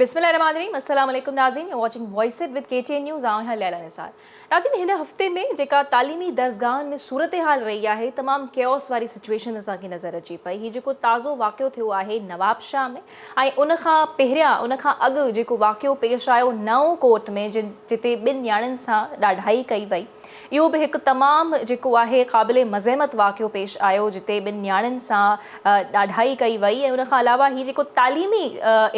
بسم الله الرحمن الرحيم السلام عليڪم ناظرين you watching voice it with K T N news آئون آهيان ليلا نثار ناظرين هن هفتي ۾ جيڪا تعليمي درسگاهن ۾ صورتحال رهي آهي تمام ڪيوس واري سچويشن اسان کي نظر اچي پئي هي جيڪو تازو واقعو ٿيو آهي نوابشاهه ۾ ۽ ان کان پهريان ان کان اڳ جيڪو واقعو پيش آيو نئون ڪوٽ ۾ جتي ٻن نياڻين سان ڏاڍائي ڪئي وئي اهو به هڪ تمام جيڪو آهي قابل مذمت واقعو پيش آيو جتي ٻن نياڻين سان ڏاڍائي ڪئي وئي ۽ ان کان علاوه هي جيڪو تعليمي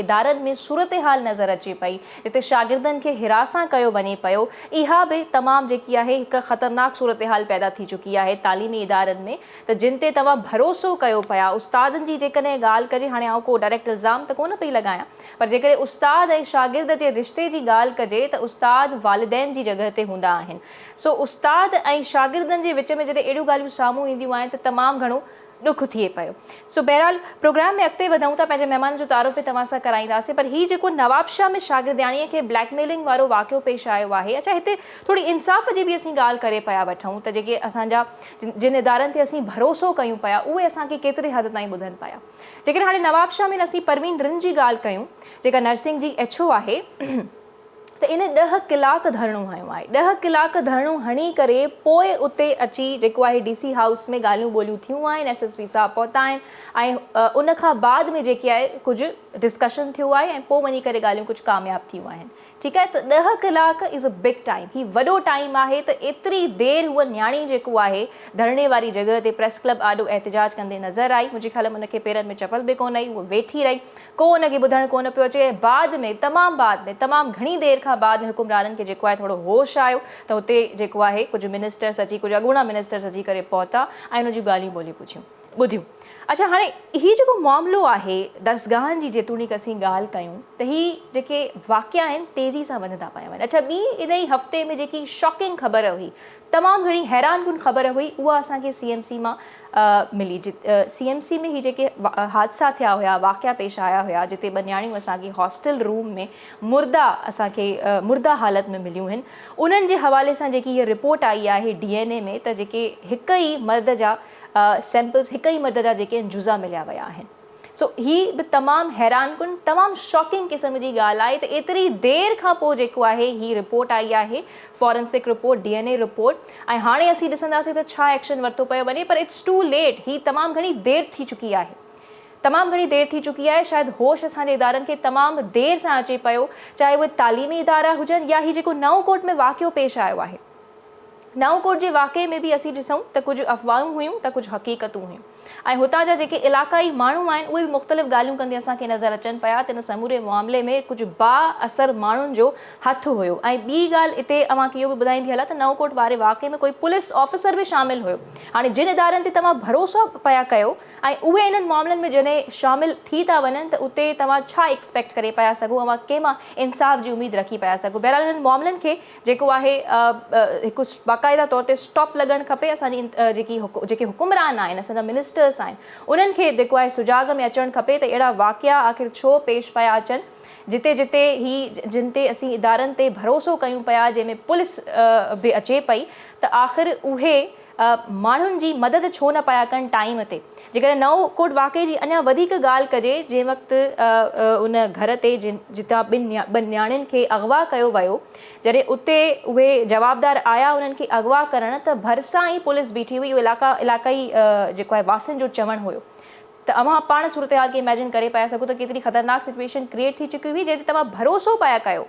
ادارن ۾ صورتحال نظر اچي پئي جتي شاگردن کي هراسان ڪيو وڃي پيو اها به تمام جيڪي آهي هڪ خطرناڪ صورتحال پيدا ٿي چڪي آهي تعليمي ادارن ۾ ته جن تي توهان ڀروسو ڪيو پيا استادن جي جيڪڏهن ڳالهه ڪجي هاڻي آئون ڪو ڊائريڪٽ الزام ته ڪونه پئي لڳايان پر جيڪڏهن استاد ۽ شاگرد جي رشتي جي ڳالهه ڪجي ته استاد والدين جي جڳهه تي هوندا آهن سو استاد ۽ شاگردن جي وچ ۾ جڏهن اهڙيون ڳالهيون سامهون اينديون آهن ته تمام گهڻو ڏک ٿئي پيو. سو بهرحال پروگرام ۾ اڳتي وڌون ٿا پنهنجي مهمانن جو تعارف به توهان سان ڪرائينداسين پر هي جيڪو نوابشاهه ۾ شاگردياڻيء کي بليڪ ميلنگ وارو واقعو پيش آيو آهي اڇا هتي ٿوري انصاف جي به اسين ڳالهه ڪري پيا وٺون ته جيڪي اسان جا جن ادارن تي اسين ڀروسو ڪيون پيا اهي اسان کي ڪيتري حد تائين ٻڌن پيا. جيڪڏهن هاڻي نوابشاهه ۾ اسين پروين رن جي ڳالهه ڪيون جيڪا نرسنگ جي ايڇ او آهي ته ان ڏهه ڪلاڪ ڌرڻو هنيو آهي ڏهه ڪلاڪ ڌرڻو هڻي ڪري پوء اتي اچي جيڪو آهي ڊي سي هائوس ۾ ڳالهيون ٻولهيون ٿيون آهن ايس ايس پي صاحب پهتا آهن ۽ ان کان بعد ۾ جيڪي آهي ڪجهه ڊسڪشن ٿيو آهي ۽ پوء وڃي ڪري ڳالهيون ڪجهه ڪامياب ٿيون آهن ٺيڪ آهي ته ڏهه ڪلاڪ از ا بگ ٽائيم هي وڏو ٽائيم آهي ته ايتري دير هوء نياڻي جيڪو آهي ڌرڻي واري جڳهه تي پريس ڪلب آڏو احتجاج ڪندي نظر آئي منهنجي خيال ۾ ان کي پيرن ۾ چپل به ڪونه هئي هوء ويٺي رهي ڪو ان کي ٻڌڻ ڪونه پيو اچي ۽ بعد ۾ تمام بعد ۾ تمام گهڻي دير کان بعد ۾ حڪمرانن کي جيڪو آهي ٿورو هوش آيو ته هتي جيڪو آهي ڪجهه منسٽرس اچي ڪجهه اڳوڻا منسٽرس اچي ڪري پهتا ۽ ان جون ڳالهيون ٻولهيون پڇيون ٻڌيون. اڇا هاڻي هي جيڪو معاملو آهي درسگاهن جي جيتوڻيڪ اسين ڳالهه ڪيون ته هي جيڪي واقعا آهن تيزي سان وڌندا پيا وڃن. اڇا ٻي ان ئي هفتي ۾ جيڪي شاڪنگ خبر هئي تمام گهڻي حيران ڪن خبر هئي اها اسان کي سي ايم سي مان ملي. سي ايم سي ۾ هي جيڪي حادثا ٿيا هيا واقعا پيش آيا هيا جتي ٻه نياڻيون اسان کي هاسٽل روم ۾ مرده اسان کي مرده حالت ۾ مليون هن انهن جي حوالي سان جيڪي هيء رپورٽ آئي آهي ڊي اين اي ۾ ته جيڪي هڪ ئي مرد جا سيمپلز هڪ ئي مرد جا جيڪي آهن جزا مليا ويا آهن سو هي به تمام حيران ڪن تمام شاڪنگ قسم جي ڳالهه آهي ته ايتري دير کان پوء جيڪو آهي هي رپورٽ آئي آهي forensic report D N A report ۽ هاڻي اسين ڏسنداسين ته ڇا ايڪشن ورتو پيو وڃي پر it's two late هي تمام گهڻي دير ٿي چڪي آهي تمام گهڻي دير ٿي چڪي آهي شايد هوش اسان جي ادارن کي تمام دير سان اچي پيو چاهي اهي تعليمي ادارا هجن يا هي جيڪو نئون ڪوٽ ۾ واقعو پيش آيو آهي نئون ڪوٽ جي واقعي ۾ به اسين ڏسون ته ڪجهه افواهون هيون ته ڪجهه حقيقتون هيون ۽ هتان جا جيڪي علاقائي ماڻهو آهن اهي به مختلف ڳالهيون ڪندي اسان کي نظر اچن پيا ته ان سموري معاملي ۾ ڪجهه با اثر ماڻهن جو هٿ هيو ۽ ٻي ڳالهه اتي اوهان کي اهو به ٻڌائيندي هلان ته نئون ڪوٽ واري واقعي ۾ ڪوئي پوليس آفيسر به شامل هيو هاڻي جن ادارن تي توهان ڀروسو پيا ڪيو ۽ اهي انهن معاملن ۾ جڏهن شامل ٿي ٿا وڃن ته اتي توهان ڇا ايڪسپيڪٽ ڪري پيا سگهو اوهان ڪنهن مان انصاف جي اميد رکي پيا سگهو بهرحال انهن معاملن کي جيڪو آهي هڪ باقاعده طور تي اسٽاپ لڳڻ کپي اسان جي جيڪي جيڪي حڪمران آهن اسان جا منسٽرس آهن انهن کي جيڪو آهي سجاڳ ۾ اچڻ کپي ته اهڙا واقعا آخر ڇو پيش پيا اچن جتي جتي هي جن تي اسين ادارن تي ڀروسو ڪيون پيا جنهن ۾ پوليس به اچي پئي ته آخر اهي ماڻهن جي مدد ڇو نه پيا ڪن ٽائيم تي. جيڪڏهن نئون ڪوٽ واقعي جي اڃا وڌيڪ ڳالهه ڪجي جنهن وقت ان گهر تي جتان ٻن ٻن نياڻين کي اغوا ڪيو ويو جڏهن اتي اهي جوابدار آيا انهن کي اغوا ڪرڻ ته ڀرسان ئي پوليس بيٺي هئي اهو علاقا علاقائي جيڪو آهي واسين جو چوڻ هيو ته اوهان پاڻ صورتحال کي اميجن ڪري پيا سگهو ته ڪيتري خطرناڪ سچويشن ڪريئيٽ ٿي چڪي هئي جنهن تي توهان ڀروسو پيا ڪيو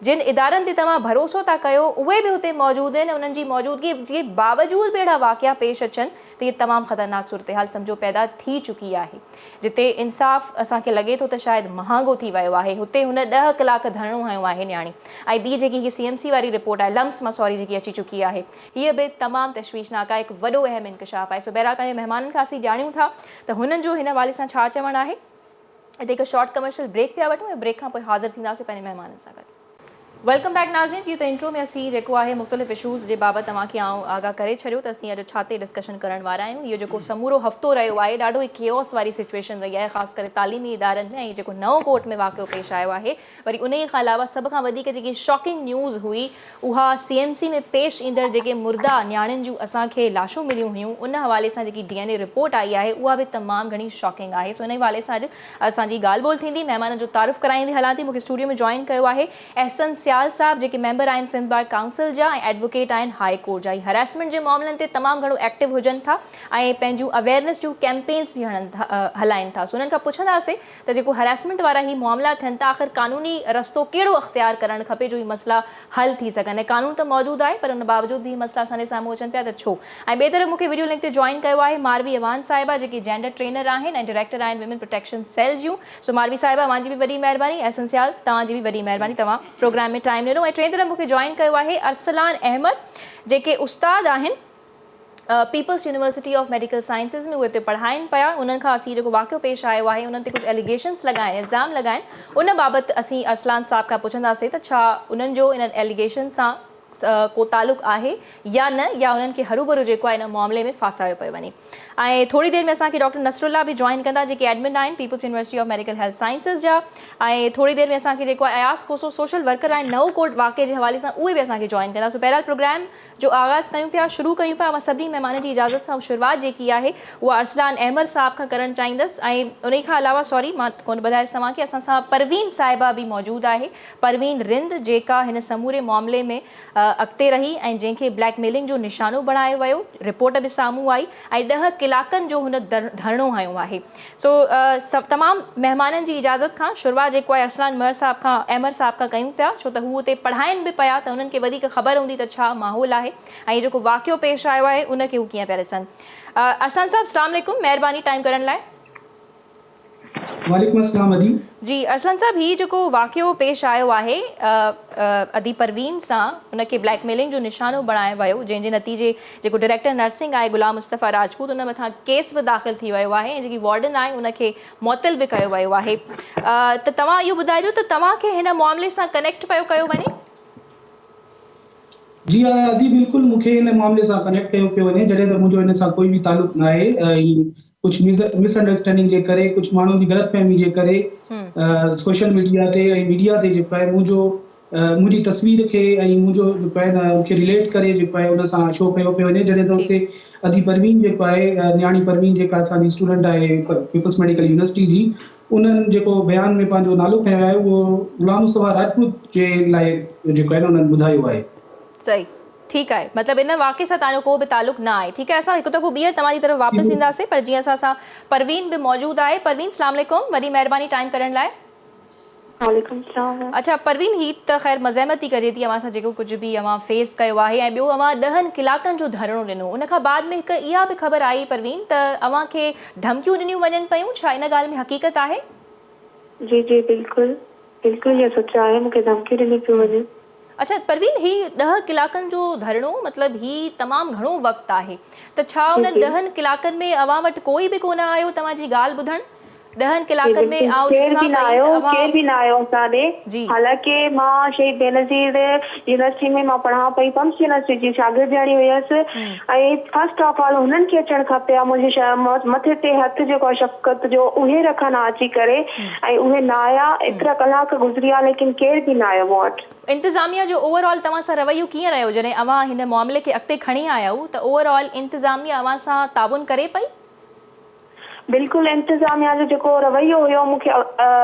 جن ادارن تي توهان ڀروسو ٿا ڪيو اهي به هتي موجود آهن انهن جي موجودگي جي باوجود به اهڙا واقعا پيش اچن ته هي تمام خطرناڪ صورتحال سمجهو پيدا ٿي چڪي آهي جتي انصاف اسان کي لڳي ٿو ته شايد مهانگو ٿي ويو آهي هتي هن ڏهه ڪلاڪ ڌرڻو هنيو آهي نياڻي ۽ ٻي جيڪي هي سي ايم سي واري رپورٽ آهي لمس مان سوري جيڪي اچي چڪي آهي هيء به تمام تشويشناڪ آهي، هڪ وڏو اهم انڪشاف آهي. سو بهرحال پنهنجي مهمانن کان اسين ڄاڻيون ٿا ته هنن جو هن حوالي سان ڇا چوڻ آهي. هتي هڪ شارٽ ڪمرشل بريڪ پيا وٺون ۽ بريڪ کان پوء حاضر ٿينداسين پنهنجي مهمانن سان گڏ. Welcome back ناظرين جيئن ته انٽرو ۾ اسين جيڪو آهي مختلف اشوز جي بابت توهان کي آئون آگاهه ڪري ڇڏيو ته اسين اڄ ڇا تي ڊسڪشن ڪرڻ وارا آهيون اهو جيڪو سمورو هفتو رهيو آهي ڏاڍو ئي ڪيوس واري سچويشن رهي آهي خاص ڪري تعليمي ادارن ۾ ۽ جيڪو نئون ڪوٽ ۾ واقعو پيش آيو آهي وري انهي کان علاوه سڀ کان وڌيڪ جيڪي شاڪنگ نيوز هئي اها سي ايم سي ۾ پيش ايندڙ جيڪي مرده نياڻين جون اسان کي لاشون مليون هيون ان حوالي سان جيڪي ڊي اين اي رپورٽ آئي آهي اها به تمام گهڻي شاڪنگ آهي سو انهي حوالي سان اڄ اسان جي ڳالهه ٻولهه ٿيندي مهمانن جو تعارف ڪرائيندي هلان ٿي مون کي اسٽوڊيو ۾ جوائن ڪيو آهي احسن سيال صاحب جيڪي ميمبر آهن سنڌ بار ڪائونسل جا ۽ ايڊووڪيٽ آهن هاء ڪورٽ جا هي هراسمينٽ جي معاملن تي تمام گهڻو ايڪٽو هجن ٿا ۽ پنهنجون اويئرنيس جون ڪيمپينس به هڻن ٿا هلائين ٿا سو انهن کان پڇنداسين ته جيڪو هراسمينٽ وارا هي معاملا ٿين ٿا آخر قانوني رستو ڪهڙو اختيار ڪرڻ کپي جو هي مسئلا حل ٿي سگهن ۽ قانون ته موجود آهي پر ان باوجود به هي مسئلا اسان جي سامهون اچن پيا ته ڇو؟ ۽ ٻئي طرف مون کي وڊيو لنڪ تي جوائن ڪيو آهي ماروي اعواڻ صاحبه جيڪي جينڊر ٽرينر آهن ۽ ڊائريڪٽر آهن ويمن پروٽيڪشن سيل جون سو ماروي صاحبه اوهان جي به وڏي مهرباني احسن سيال توهان جي به وڏي مهرباني توهان پروگرام ۾ ٽائيم ڏنو ۽ ٽئين طرف مون کي جوائن ڪيو آهي ارسلان احمد جيڪي استاد آهن peoples university of medical sciences ۾ اهي اتي پڙهائين پيا انهن کان اسين جيڪو واقعو پيش آيو آهي انهن تي ڪجهه ايليگيشنس لڳا آهن الزام لڳا آهن ان بابت اسين ارسلان صاحب کان پڇنداسين ته ڇا انهن جو انهن ايليگيشن سان ڪو تعلق آهي يا نه يا انهن کي هروڀرو جيڪو آهي ان معاملي ۾ ڦاسايو پيو وڃي ۽ ٿوري دير ۾ اسان کي ڊاڪٽر نصرالله به جوائن ڪندا جيڪي ايڊمن آهن peoples university of medical health sciences جا ۽ ٿوري دير ۾ اسان کي جيڪو آهي اياز کوسو سوشل ورڪر آهن نئون ڪوٽ واقعي جي حوالي سان اهي به اسان کي جوائن ڪندا سو بهرحال پروگرام جو آغاز ڪيون پيا شروع ڪيون پيا اوهان سڀني مهمانن جي اجازت کان شروعات جيڪي آهي اها ارسلان احمر صاحب کان ڪرڻ چاهيندس ۽ انهي کان علاوه سوري مان ڪونه ٻڌايس توهان کي اسان سان پروين صاحبه به موجود آهي پروين رند جيڪا هن سموري معاملي ۾ اڳتي رهي ۽ جنهن کي بليڪ ميلنگ جو نشانو بڻايو ويو رپورٽ به سامهون آئي ۽ ڏهه ڪلاڪن جو هن ڌرڻو هنيو آهي سو تمام مهمانن جي اجازت کان شروعات جيڪو آهي ارسلان مهر صاحب کان احمر صاحب کان ڪيون پيا ڇو ته هو اتي پڙهائين به پيا ته انهن کي وڌيڪ خبر هوندي ته ڇا ماحول آهي ۽ هي جيڪو واقعو پيش آيو آهي ان کي هو ڪيئن پيا ڏسن. ارسلان صاحب اسلام عليڪم مهرباني ٽائيم ڪڍڻ لاء. وعليڪم السلام ادي. جي ارسلان صاحب هي جيڪو واقعو پيش آيو آهي ادي پروين سان ان کي بليڪ ميلنگ جو نشانو بڻايو ويو جنهن جي نتيجي جيڪو ڊائريڪٽر نرسنگ آهي غلام مصطفيٰ راجپوت ان مٿان ڪيس به داخل ٿي ويو آهي ۽ جيڪي وارڊن آهي ان کي معطل به ڪيو ويو آهي ته توهان اهو ٻڌائجو ته توهان کي هن معاملي سان ڪنيڪٽ پيو ڪيو وڃي؟ جي ها ادي بلڪل مون کي ان معاملي سان ڪنيڪٽ ڪيو پيو وڃي جڏهن ته منهنجو ان سان ڪوئي به تعلق ناهي ۽ ڪجهه مس انڊرسٽينڊنگ جي ڪري ڪجهه ماڻهن جي غلط فهمي جي ڪري سوشل ميڊيا تي ۽ ميڊيا تي جيڪو آهي منهنجو منهنجي تصوير کي ۽ منهنجو جيڪو آهي نه ان کي رليٽ ڪري جيڪو آهي ان سان شو ڪيو پيو وڃي جڏهن ته اتي ادي پروين جيڪو آهي نياڻي پروين جيڪا اسان جي اسٽوڊنٽ آهي پيپلز ميڊيڪل يونيورسٽي جي انهن جيڪو بيان ۾ پنهنجو نالو کنيو آهي اهو غلام مصطفيٰ راجپوت جي لاء جيڪو آهي نه انهن ٻڌايو آهي. صحيح ٺيڪ آهي مطلب ان واقعي سان توهان جو ڪو به تعلق نه آهي ٺيڪ آهي اسان هڪ دفعو ٻيهر توهان جي طرف واپس اينداسين پر جيئن اسان سان پروين به موجود آهي پروين اسلام عليڪم وڏي مهرباني ٽائيم ڪڍڻ لاء. وعليڪم السلام. اڇا پروين هي ته خير مزاحمت ئي ڪجي ٿي اوهان سان جيڪو ڪجهه به اوهان فيس ڪيو آهي ۽ ٻيو اوهان ڏهن ڪلاڪن جو ڌرڻو ڏنو ان کان بعد ۾ هڪ اها به خبر آئي پروين ته اوهان کي ڌمڪيون ڏنيون وڃن پيون ڇا ان ڳالهه ۾ حقيقت آهي؟ جي جي بلڪل بلڪل اها سچ آهي مون کي ڌمڪيون ڏنيون پيون وڃن. اڇا پروين هي ڏهه ڪلاڪن جو ڌرڻو مطلب هي تمام گهڻو وقت آهي ته ڇا انهن ڏهن ڪلاڪن ۾ اوهان وٽ ڪوئي به ڪونه آيو توهان جي ڳالهه ٻڌڻ؟ ڏهن جي ڪلاڪن ۾ بلڪل آئون ڪير به ڏسان نه پئي آيو ته اوهان ڪير به نه آيو اسان ڏي جي. حالانڪه مان شهيد بينظير يونيورسٽي ۾ مان پڙهان پئي پمس يونيورسٽي جي شاگردياڻي هيس ۽ فرسٽ آف آل هنن کي اچڻ کپي ها منهنجي مٿي تي هٿ جيڪو آهي شفقت جو اهي رکن ها اچي ڪري ۽ اهي نه آيا ايترا ڪلاڪ گذري ويا ليڪن ڪير به نه آيو مون وٽ. انتظاميا جو اوور آل توهان سان رويو ڪيئن رهيو جڏهن اوهان هن معاملي کي اڳتي کڻي آيائو ته اوور آل انتظاميا اوهان سان تعاون ڪري پئي؟ بلڪل انتظاميا جو جيڪو رويو هيو مون کي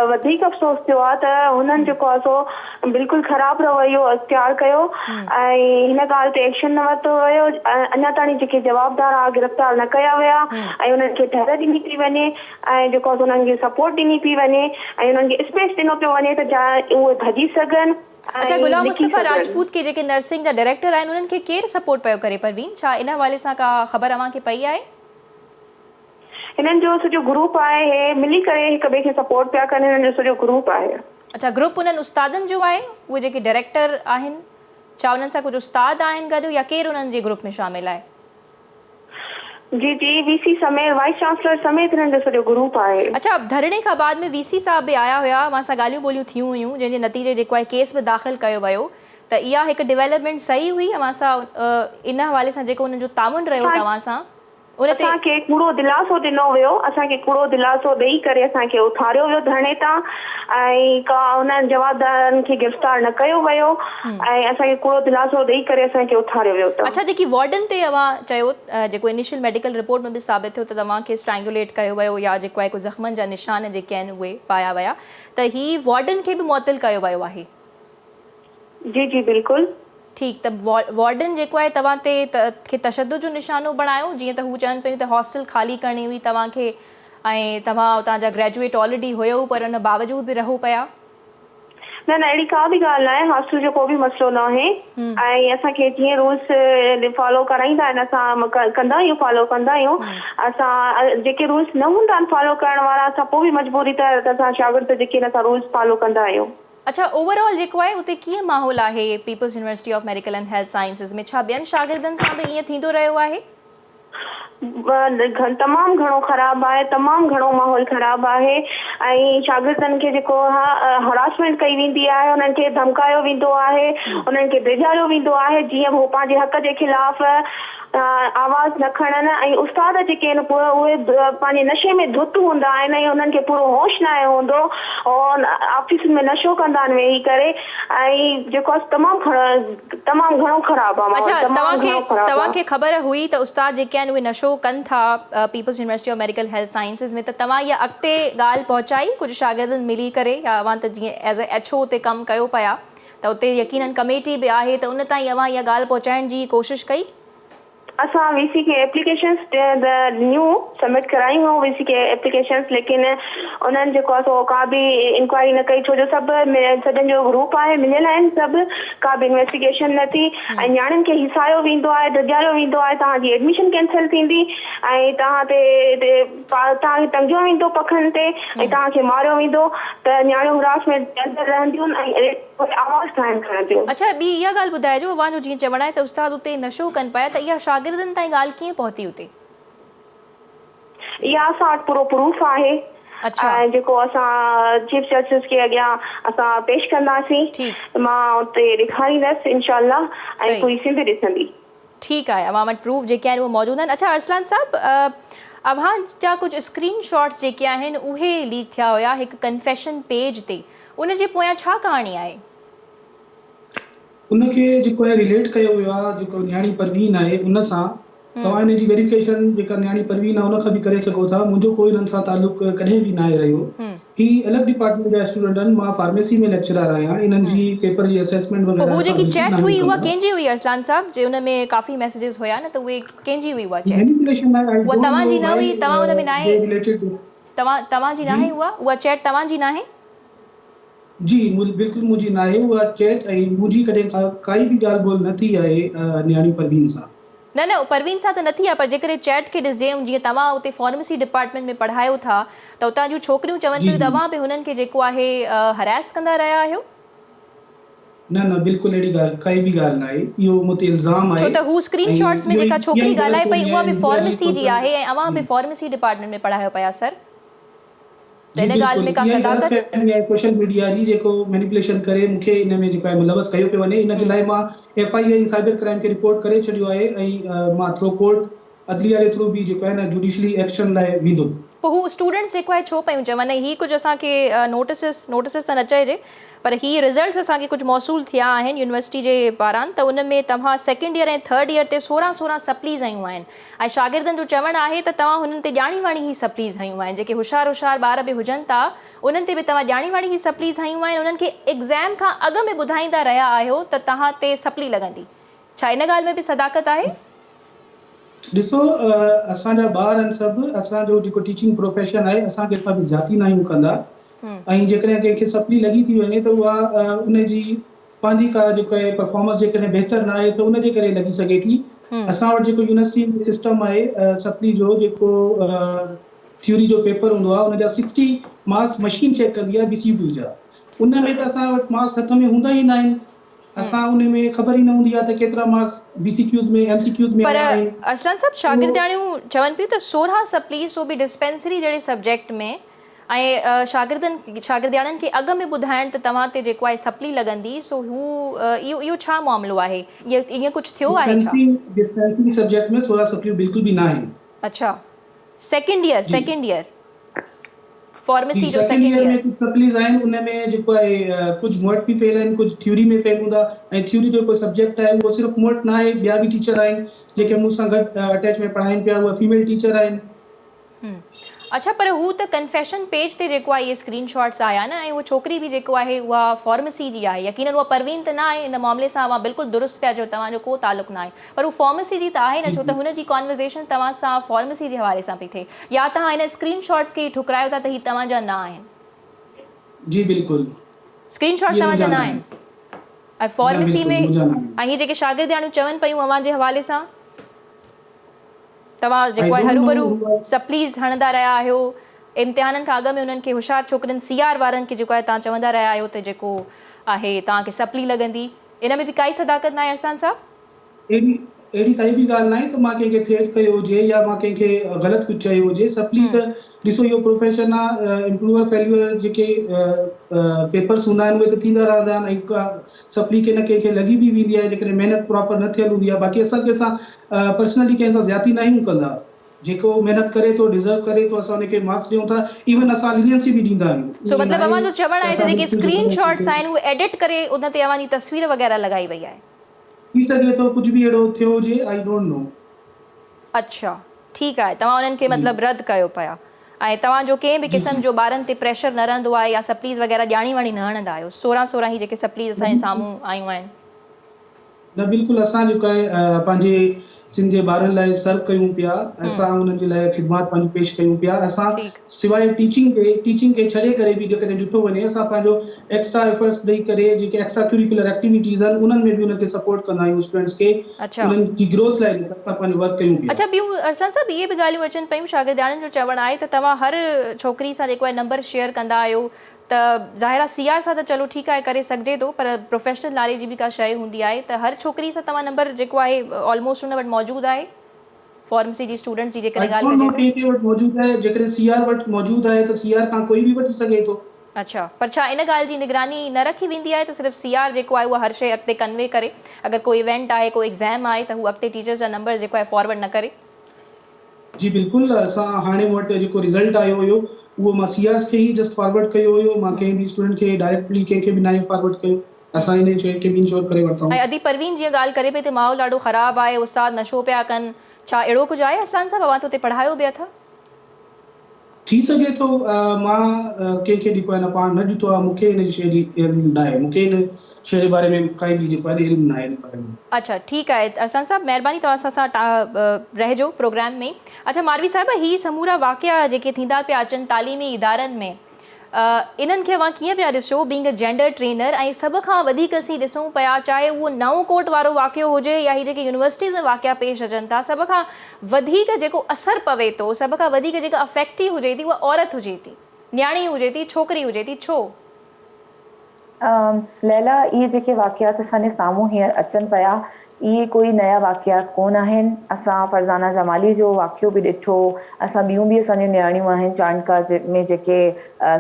وڌيڪ افسوس ٿيو آهي ته هنن جيڪو آهي سو بلڪل خراب رويو اختيار ڪيو ۽ هن ڳالهه تي ايڪشن نه ورتو ويو اڃا تاڻي جيڪي جوابدار آهي گرفتار نه ڪيا ويا ۽ انهن کي ڍر ڏني پئي وڃي ۽ جيڪو آهي سو انهن کي سپورٽ ڏني پئي وڃي ۽ انهن کي اسپيس ڏنو پيو وڃي ته جا اهي ڀڄي سگهن اڇا ۽ غلام لڪي مصطفيٰ سگهن. راجپوت کي جيڪي نرسنگ جا ڊائريڪٽر آهن انهن کي ڪير سپورٽ پيو ڪري پروين ڇا ان حوالي سان ڪا خبر اوهان کي پئي آهي؟ هنن جو سڄو گروپ آهي هي ملي ڪري هڪ ٻئي کي سپورٽ پيا ڪن هنن جو سڄو گروپ آهي. اڇا گروپ انهن استادن جو آهي اهي جيڪي ڊائريڪٽر آهن ڇا انهن سان ڪجهه استاد آهن گڏ يا ڪير انهن جي گروپ ۾ شامل آهي؟ جي جي وي سي سميت وائيس چانسلر سميت هنن جو سڄو گروپ آهي. اڇا ڌرڻي کان بعد ۾ وي سي صاحب به آيا هيا اوهان سان ڳالهيون ٻولهيون ٿيون هيون جنهن جي نتيجي جيڪو آهي ڪيس به داخل ڪيو ويو ته اها هڪ ڊيولپمينٽ صحيح هئي اوهان سان ان حوالي سان جيڪو انهن جو تعاون رهيو توهان سان ان تي. اسان کي ڪوڙو دلاسو ڏنو ويو، اسان کي ڪوڙو دلاسو ڏئي ڪري اسان کي اٿاريو ويو ڌرڻي تان ۽ ڪا انهن جوابدارن کي گرفتار نه ڪيو ويو ۽ اسان کي ڪوڙو دلاسو ڏئي ڪري اسان کي اٿاريو ويو ته. اڇا جيڪي وارڊن تي اوهان چيو جيڪو انيشل ميڊيڪل رپورٽ ۾ به ثابت ٿيو ته توهان کي اسٽرينگوليٽ ڪيو ويو يا جيڪو آهي ڪجهه زخمن جا نشان جيڪي آهن اهي پايا ويا ته هي وارڊن کي به معطل ڪيو ويو آهي. جي جي بلڪل. ٺيڪ ته وارڊن جيڪو آهي توهان تي کي تشدد جو نشانو بڻايو جيئن ته هو چون پيون ته هاسٽل خالي ڪرڻي هئي توهان کي ۽ توهان اتان جا گريجوئيٽ آلريڊي هيو پر ان باوجود به رهو پيا. نه نه اهڙي ڪا به ڳالهه ناهي هاسٽل جو ڪو به مسئلو ناهي ۽ اسان کي جيئن رولس فالو ڪرائيندا آهن اسان ڪندا آهيون فالو ڪندا آهيون اسان جيڪي رولس نه هوندا آهن فالو ڪرڻ وارا اسان پوء به مجبوري تحت اسان شاگرد جيڪي آهن اسان رولس فالو ڪندا آهيون. اڇا اوور آل جيڪو آهي اتي ڪيئن ماحول آهي peoples university of medical and health sciences ۾ ڇا ٻين شاگردن سان به ائين ٿيندو رهيو آهي؟ تمام گهڻو خراب آهي تمام گهڻو ماحول خراب آهي ۽ شاگردن کي جيڪو هراسمينٽ ڪئي ويندي آهي انهن کي ڌمڪايو ويندو آهي انهن کي ڊيڄاريو ويندو آهي جيئن هو پنهنجي حق جي خلاف آواز نه کڻن ۽ استاد جيڪي آهن اهي پنهنجي نشي ۾ ڌت هوندا آهن ۽ انهن کي پورو هوش ناهي هوندو آفيسن ۾ نشو ڪندا آهن ويهي ڪري ۽ جيڪو آهي تمام تمام گهڻو خراب آهي ماحول اڇا تمام توهان کي گهڻو خراب توهان آهي. کي خبر هئي ته استاد جيڪي آهن اهي نشو ڪن ٿا peoples university of medical health sciences ۾ ته توهان اها اڳتي ڳالهه پهچائي ڪجهه شاگردن ملي ڪري يا اوهان ته جيئن ايز اي ايڇ او اتي ڪم ڪيو پيا ته اتي يقينن ڪميٽي به آهي ته ان تائين اوهان اها ڳالهه پهچائڻ جي ڪوشش ڪئي؟ اسان وي سي کي ايپليڪيشنس ڏنيون سبمٽ ڪرايون هيون وي سي کي ايپليڪيشنس ليڪن انهن جيڪو آهي سو ڪا به انڪوائري نه ڪئي ڇو جو سڀ سڄن جو گروپ آهي مليل آهن سڀ ڪا به انويسٽيگيشن نه ٿي ۽ نياڻين کي هيسايو ويندو آهي ڊڄاريو ويندو آهي توهان جي ايڊميشن ڪينسل ٿيندي ۽ توهان تي توهان کي ٽنگيو ويندو پکن تي ۽ توهان کي ماريو ويندو ته نياڻيون هراسمينٽ جي اندر رهنديون ۽ اهي آواز ناهن کڻنديون. اڇا ٻي اها ڳالهه ٻڌائجو اوهان جو جيئن چوڻ آهي ته استاد اتي نشو ڪن پيا ته اها شاگردن تائين ڳالهه ڪيئن پهتي اتي؟ اها اسان وٽ پورو پروف آهي ۽ جيڪو اسان چيف جسٽس کي اڳيان اسان پيش ڪنداسين مان اتي ڏيکاريندس انشاء الله ۽ پوري سنڌ ڏسندي. ٺيڪ آهي اوهان وٽ پروف جيڪي آهن اهي موجود آهن اڇا ارسلان صاحب اوهان جا ڪجهه اسڪرين شاٽس جيڪي آهن اهي ليڪ ٿيا هيا هڪ ڪنفيشن پيج تي ان جي پويان ڇا ڪهاڻي آهي؟ ان کي جيڪو آهي رليٽ ڪيو ويو آهي جيڪو نياڻي پروين آهي ان سان توهان ان جي ويريفڪيشن جيڪا نياڻي پروين آهي ان کان به ڪري سگهو ٿا منهنجو ڪوئي انهن سان تعلق ڪڏهن به ناهي رهيو هي الڳ ڊپارٽمينٽ جا اسٽوڊنٽ آهن مان فارميسي ۾ ليڪچرار آهيان انهن جي پيپر جي اسيسمينٽ پوء وغيره هو اسان جيڪي بلڪل چيٽ ناهيون هئي اها ڪندا. ڪنهن جي هئي ارسلان صاحب جي ان ۾ ڪافي ميسيجز هيا نه ته اهي ڪنهن جي هئي اها چيٽ مينيپوليشن آهي آئي اها don't توهان نو جي نه وائي هئي توهان ان ۾ ناهي the related توهان توهان جي جي ناهي اها اها چيٽ توهان جي ناهي؟ جي بلڪل منهنجي ناهي اها چيٽ ۽ منهنجي ڪڏهن ڪائي به ڳالهه ٻولهه نه ٿي آهي نياڻي پروين سان. نه نه پروين سان ته نه ٿي آهي پر جيڪڏهن چيٽ کي ڏسجي ۽ جيئن توهان اتي فارميسي ڊپارٽمينٽ ۾ پڙهايو ٿا ته اتان جون ڇوڪريون چون جي پيون ته جي. اوهان به هنن کي جيڪو آهي هريس ڪندا رهيا آهيو. نه نه بلڪل اهڙي ڳالهه ڪائي به ڳالهه ناهي اهو مون تي الزام ڇو آهي ته هو اسڪرين ۽ شاٽس ۾ اهو ئي جيڪا اها ڇوڪري ئي غلط ڳالهائي پئي فهمي اها آهي به ميڊيا جي فارميسي جي سوشل آهي ۽ اوهان جي به فارميسي ڊپارٽمينٽ ۾ پڙهايو پيا سر. ته جي ان ڳالهه بلڪل ۾ ڪا اها ئي غلط صداقت؟ فهمي آهي سوشل ميڊيا جي جيڪو مينيپوليشن ڪري مون کي ان ۾ جيڪو آهي ملوث ڪيو پيو وڃي ان جي لاء مان F I A ۽ cyber crime کي رپورٽ ڪري ڇڏيو آهي ۽ مان ٿرو ڪورٽ عدليه جي ٿرو به جيڪو آهي نه جوڊيشلي ايڪشن لاء ويندو. پوء هو اسٽوڊنٽس جيڪو آهي ڇو پيون چون ۽ هي ڪجهه اسان کي نوٽسز نوٽسز ته نه چئجي پر هي رزلٽس اسان کي ڪجهه موصول ٿيا آهن يونيورسٽي جي پاران ته ان ۾ توهان سيڪنڊ ايئر ۽ ٿرڊ ايئر تي 16 16 سپليز هنيون آهن ۽ شاگردن جو چوڻ آهي ته توهان هنن تي ڄاڻي واڻي هي سپليز هنيون آهن جيڪي هوشيار هوشيار ٻار به هجن ٿا انهن تي به توهان ڄاڻي واڻي هي سپليز هنيون آهن انهن کي ايگزام کان اڳ ۾ ٻڌائيندا رهيا آهيو ته توهان تي سپلي لڳندي ڇا ان ڳالهه ۾ به صداقت آهي؟ ڏسو اسان جا ٻار آهن سڀ اسان جو جيڪو ٽيچنگ پروفيشن آهي اسان ڪنهن سان به زيادتي ناهيون ڪندا ۽ جيڪڏهن ڪنهن کي سپلي لڳي ٿي وڃي ته اها ان جي پنهنجي ڪا جيڪو آهي پرفارمنس جيڪڏهن بهتر نه آهي ته ان جي ڪري لڳي سگهي ٿي اسان وٽ جيڪو يونيورسٽي ۾ سسٽم آهي سپلي جو جيڪو ٿيوري جو پيپر هوندو آهي ان جا سڪسٽي مارڪس مشين چيڪ ڪندي آهي بي سي پي جا ان ۾ ته اسان وٽ مارڪس هٿ ۾ هوندا ئي نه آهن. اسان ان ۾ خبر ئي نه هوندي آهي ته ڪيترا marks B C Qs ۾ M C Qs ۾ پر آيا آهن. ارسلان صاحب شاگردياڻيون چون پيون ته 16 سپلي سو به ڊسپينسري جهڙي سبجيڪٽ ۾ ۽ شاگردن شاگردياڻين کي اڳ ۾ ٻڌائڻ ته توهان تي جيڪو آهي سپلي لڳندي سو هو اهو اهو ڇا معاملو آهي ائين ائين ڪجهه ٿيو آهي ڇا؟ ڊسپينسري ڊسپينسري سبجيڪٽ ۾ 16 سپليون بلڪل به ناهن. اڇا سيڪنڊ ايئر جي. سيڪنڊ ايئر جي فارميسي جو سيڪنڊ سيڪنڊ ايئر ۾ ايئر. ڪجهه سپليز آهن ان ۾ جيڪو آهي ڪجهه مون وٽ به فيل آهن ڪجهه ٿيوري ۾ فيل هوندا ۽ ٿيوري جو ڪو سبجيڪٽ آهي اهو صرف مون وٽ ناهي ٻيا به ٽيچر آهن جيڪي مون سان گڏ اٽيچ ۾ پڙهائين پيا اهي فيميل ٽيچر آهن. اڇا پر هو ته ڪنفيشن پيج تي جيڪو آهي اهي اسڪرين شاٽس آيا نه ۽ اها ڇوڪري به جيڪو آهي اها فارمسي جي آهي يقينن اها پروين ته نه آهي ان معاملي سان اوهان بلڪل درست پيا چئو توهان جو ڪو تعلق نه آهي پر هو فارمسي جي ته آهي نه ڇو ته هن جي ڪانورزيشن توهان سان فارمسي جي حوالي سان پئي ٿئي يا توهان هن اسڪرين شاٽس کي ئي ٺڪرايو ٿا ته هي توهان جا نه آهن. جي بلڪل اسڪرين شاٽس اهي توهان منهنجا جا نه نه آهن آهن. ۽ نه فارمسي بلڪل ۾ منهنجا نه آهن. ۽ هي جيڪي شاگردياڻيون چون پيون اوهان جي حوالي سان. توهان آئي جيڪو آهي don't هروڀرو نو هو سپليز هڻندا رهيا آهيو امتحانن کان اڳ ۾ انهن کي هوشيار ڇوڪرين سي آر وارن کي جيڪو آهي توهان چوندا رهيا آهيو ته جيڪو آهي توهان کي سپلي لڳندي ان ۾ به ڪائي صداقت ناهي ارسلان صاحب. اهڙي اهڙي ڪائي به ڳالهه ناهي ته مان ڪنهن کي ٿريٽ ڪيو هجي يا مان ڪنهن کي غلط ڪجهه چيو هجي سپلي ته ڏسو اهو پروفيشن آ امپروور فيليور جيڪي پيپرس هوندا آهن اهي ته ٿيندا رهندا آهن ۽ سپلي ڪنهن نه ڪنهن کي لڳي به ويندي آهي جيڪڏهن محنت پراپر نه ٿيل هوندي آهي باقي اسان ڪنهن سان پرسنلي ڪنهن سان زيادتي ناهيون ڪندا جيڪو محنت ڪري ٿو ڊزرو ڪري ٿو اسان ان کي مارڪس ڏيون ٿا ايون اسان لينينسي به ڏيندا آهيون سو ائين مطلب ناهي اوهان جو چوڻ ته آهي ته اسان جيڪي بلڪل اسڪرين جيڪڏهن شاٽس آهن اهي ايڊٽ ڪري ان تي اوهان جي تصوير وغيره لڳائي وئي آهي. ٿي سگهي ٿو ڪجهه به اهڙو ٿيو هجي I don't know. اڇا ٺيڪ آهي توهان انهن کي جي مطلب رد ڪيو پيا ۽ توهان جو ڪنهن به جي قسم جي جو ٻارن تي پريشر نه رهندو آهي يا سپليز وغيره ڄاڻي واڻي نه هڻندا آهيو سورهن سورهن هي جيڪي سپليز اسان جي سامهون آيون آهن. نه بلڪل اسان جيڪو آهي پنهنجي سنڌ جي ٻارن لاء سرو ڪيون پيا اسان انهن جي لاء خدمات پنهنجي پيش ڪيون پيا اسان سواء ٽيچنگ جي ٽيچنگ کي ڇڏي ڪري به جيڪڏهن ڏٺو وڃي اسان پنهنجو ايڪسٽرا ايفرٽس ڏئي ڪري جيڪي ايڪسٽرا ڪريڪولر ايڪٽيوٽيز آهن انهن ۾ به انهن کي سپورٽ ڪندا آهيون اسٽوڊنٽس کي انهن جي گروٿ لاء جيڪو اسان پنهنجو ورڪ ڪيون پيا. اڇا ٻيون ارسلان صاحب اهي به ڳالهيون اچن پيون شاگردياڻين جو چوڻ آهي ته توهان هر ڇوڪري سان جيڪو آهي نمبر شيئر ڪندا آهيو ته ظاهر آهي سي آر سان ته چلو ٺيڪ آهي ڪري سگهجي ٿو پر پروفيشنل نالي جي به ڪا شيء هوندي آهي ته هر ڇوڪري سان توهان نمبر جيڪو آهي آلموسٽ ان وٽ موجود آهي فارمسي جي اسٽوڊنٽس جي آئي جيڪڏهن ڳالهه don't ڪجي نو ته. ڪنهن ڪنهن وٽ موجود آهي جيڪڏهن سي آر وٽ موجود آهي ته سي آر کان ڪوئي به وٺي سگهي ٿو. اڇا پر ڇا ان ڳالهه جي نگراني نه رکي ويندي آهي ته صرف سي آر جيڪو آهي اها هر شيء اڳتي ڪنوي ڪري اگر ڪو ايونٽ آهي ڪو ايگزام آهي ته هو اڳتي ٽيچرس جا نمبرز جيڪو آهي فارورڊ نه ڪري. جي بلڪل اسان هاڻي مون وٽ جيڪو رزلٽ آيو هيو اهو مان سي آرز کي ئي جسٽ فارورڊ ڪيو هيو مان ڪنهن به اسٽوڊنٽ کي ڊائريڪٽلي ڪنهن کي به ناهي فارورڊ ڪيو اسان ان شيء کي به انشور ڪري ورتائون. ۽ ادي پروين جيئن ڳالهه ڪري پئي ته ماحول ڏاڍو خراب آهي استاد نشو پيا ڪن ڇا اهڙو ڪجهه آهي ارسلان صاحب اوهان ته اتي پڙهايو به اٿا. ٿي سگهي ٿو مان ڪنهن کي جيڪو آهي نه پاڻ نه ڏٺو آهي مون کي ان شيء جي علم ناهي مون کي ان شيء جي باري ۾ ڪائي به جيڪو آهي نه علم ناهي ان باري ۾. اڇا ٺيڪ آهي ارسلان صاحب مهرباني توهان اسان سان رهجو پروگرام ۾ اڇا ماروي صاحبه هي سمورا واقعا جيڪي ٿيندا پيا اچن تعليمي ادارن ۾ انهن کي اوهان ڪيئن پيا ڏسو بينگ ا جينڊر ٽرينر ۽ سڀ کان وڌيڪ اسين ڏسون پيا چاهي اهو نئون ڪوٽ وارو واقعو هجي يا هي جيڪي يونيورسٽيز ۾ واقعا پيش اچن ٿا سڀ کان وڌيڪ جيڪو اثر پوي ٿو سڀ کان وڌيڪ جيڪا افيڪٽي هجي ٿي اها عورت هجي ٿي نياڻي هجي ٿي ڇوڪري هجي ٿي ڇو؟ ليلا اهي جيڪي واقعات اسان جي سامهون هينئر اچن پيا اهي ڪوئي نيا واقعات ڪونه آهن اسان فرزانه جمالي جو واقعو به ڏٺو اسان ٻيون به اسان جون نياڻيون آهن چانڊڪا ۾ جيڪي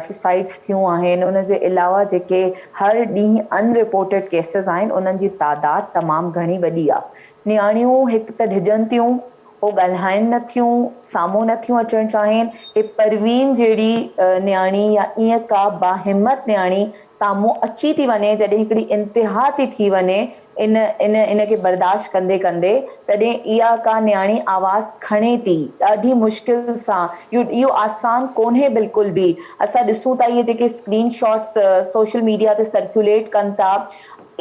سوسائيڊس ٿيون آهن ان جي علاوه جيڪي هر ڏينهن ان رپورٽيڊ ڪيسز آهن انهن جي تعداد تمام گهڻي وڏي آهي نياڻيون هڪ ته ڊڄن ٿيون هو ڳالهائن نه ٿيون، سامهون نه ٿيون اچڻ چاهين. هي پروين جهڙي نياڻي يا ائين ڪا باهمت نياڻي سامهون اچي ٿي وڃي، جڏهن هڪڙي انتها ٿي ٿي وڃي ان ان ان کي برداشت ڪندي ڪندي، تڏهن اها ڪا نياڻي آواز کڻي ٿي، ڏاڍي مشڪل سان. اهو اهو آسان ڪونهي بلڪل به. اسان ڏسون ٿا اهي جيڪي اسڪرين شاٽس سوشل ميڊيا تي سرڪيوليٽ ڪن ٿا،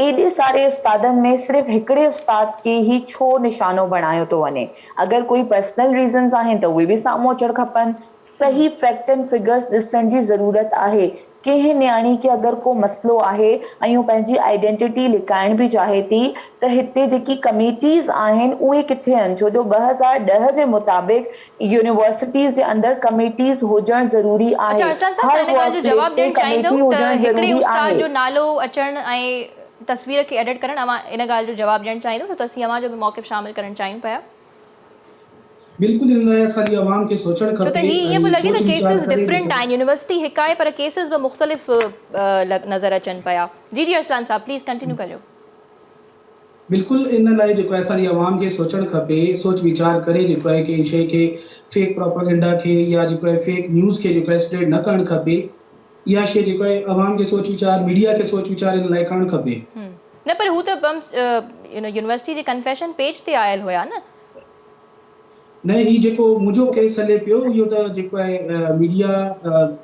ايڏي ساري استادن ۾ صرف هڪڙي استاد کي ئي ڇو نشانو بڻايو ٿو وڃي؟ اگر ڪوئي پرسنل ريزنز آهن ته اهي به سامهون اچڻ کپن. صحيح فيڪٽ اينڊ فگرز ڏسڻ جي ضرورت آهي. ڪنهن نياڻي کي اگر ڪو مسئلو آهي ۽ هو پنهنجي آئيڊينٽيٽي لڪائڻ به چاهي ٿي ته هتي جيڪي ڪميٽيز آهن اهي ڪٿي آهن ڇو جو 2010 جي مطابق يونيورسٽيز جي اندر ڪميٽيز هجڻ ضروري اڇا آهي ارسلان صاحب هر توهان ان ڳالهه ورڪ جو پليس جواب تي ڏيڻ ڪميٽي چاهيندؤ ته هجڻ هڪڙي ضروري استاد آهي. جو نالو اچڻ ۽ تصوير کي ايڊٽ ڪرڻ اوهان ان ڳالهه جو جواب ڏيڻ چاهيندو ڇو ته اسين اوهان جو به موقف شامل ڪرڻ چاهيون پيا. بلڪل ان لاء اسان جي عوام کي سوچڻ ڇو ته کپي هي ائين ۽ پيو لڳي سوچ ته ويچار ڪيسز ڪري ڊفرنٽ جيڪو آهن يونيورسٽي هڪ آهي پر ڪيسز به مختلف نظر اچن پيا. جي جي ارسلان صاحب پليز ڪنٽينيو ڪريو. بلڪل ان لاء جيڪو آهي اسان جي عوام کي سوچڻ کپي سوچ ويچار ڪري جيڪو آهي ڪنهن شئي کي فيڪ پروپاگينڊا کي يا جيڪو آهي فيڪ نيوز کي جيڪو آهي اسپريڊ نه ڪرڻ کپي اها شئي جيڪو آهي عوام کي سوچ ويچار ميڊيا کي سوچ ويچار ان لاء ڪرڻ کپي. نه پر هو ته بمس يونيورسٽي جي ڪنفيشن پيج تي آيل هيا نه. نه هي جيڪو منهنجو ڪيس هلي پيو اهو ته جيڪو آهي ميڊيا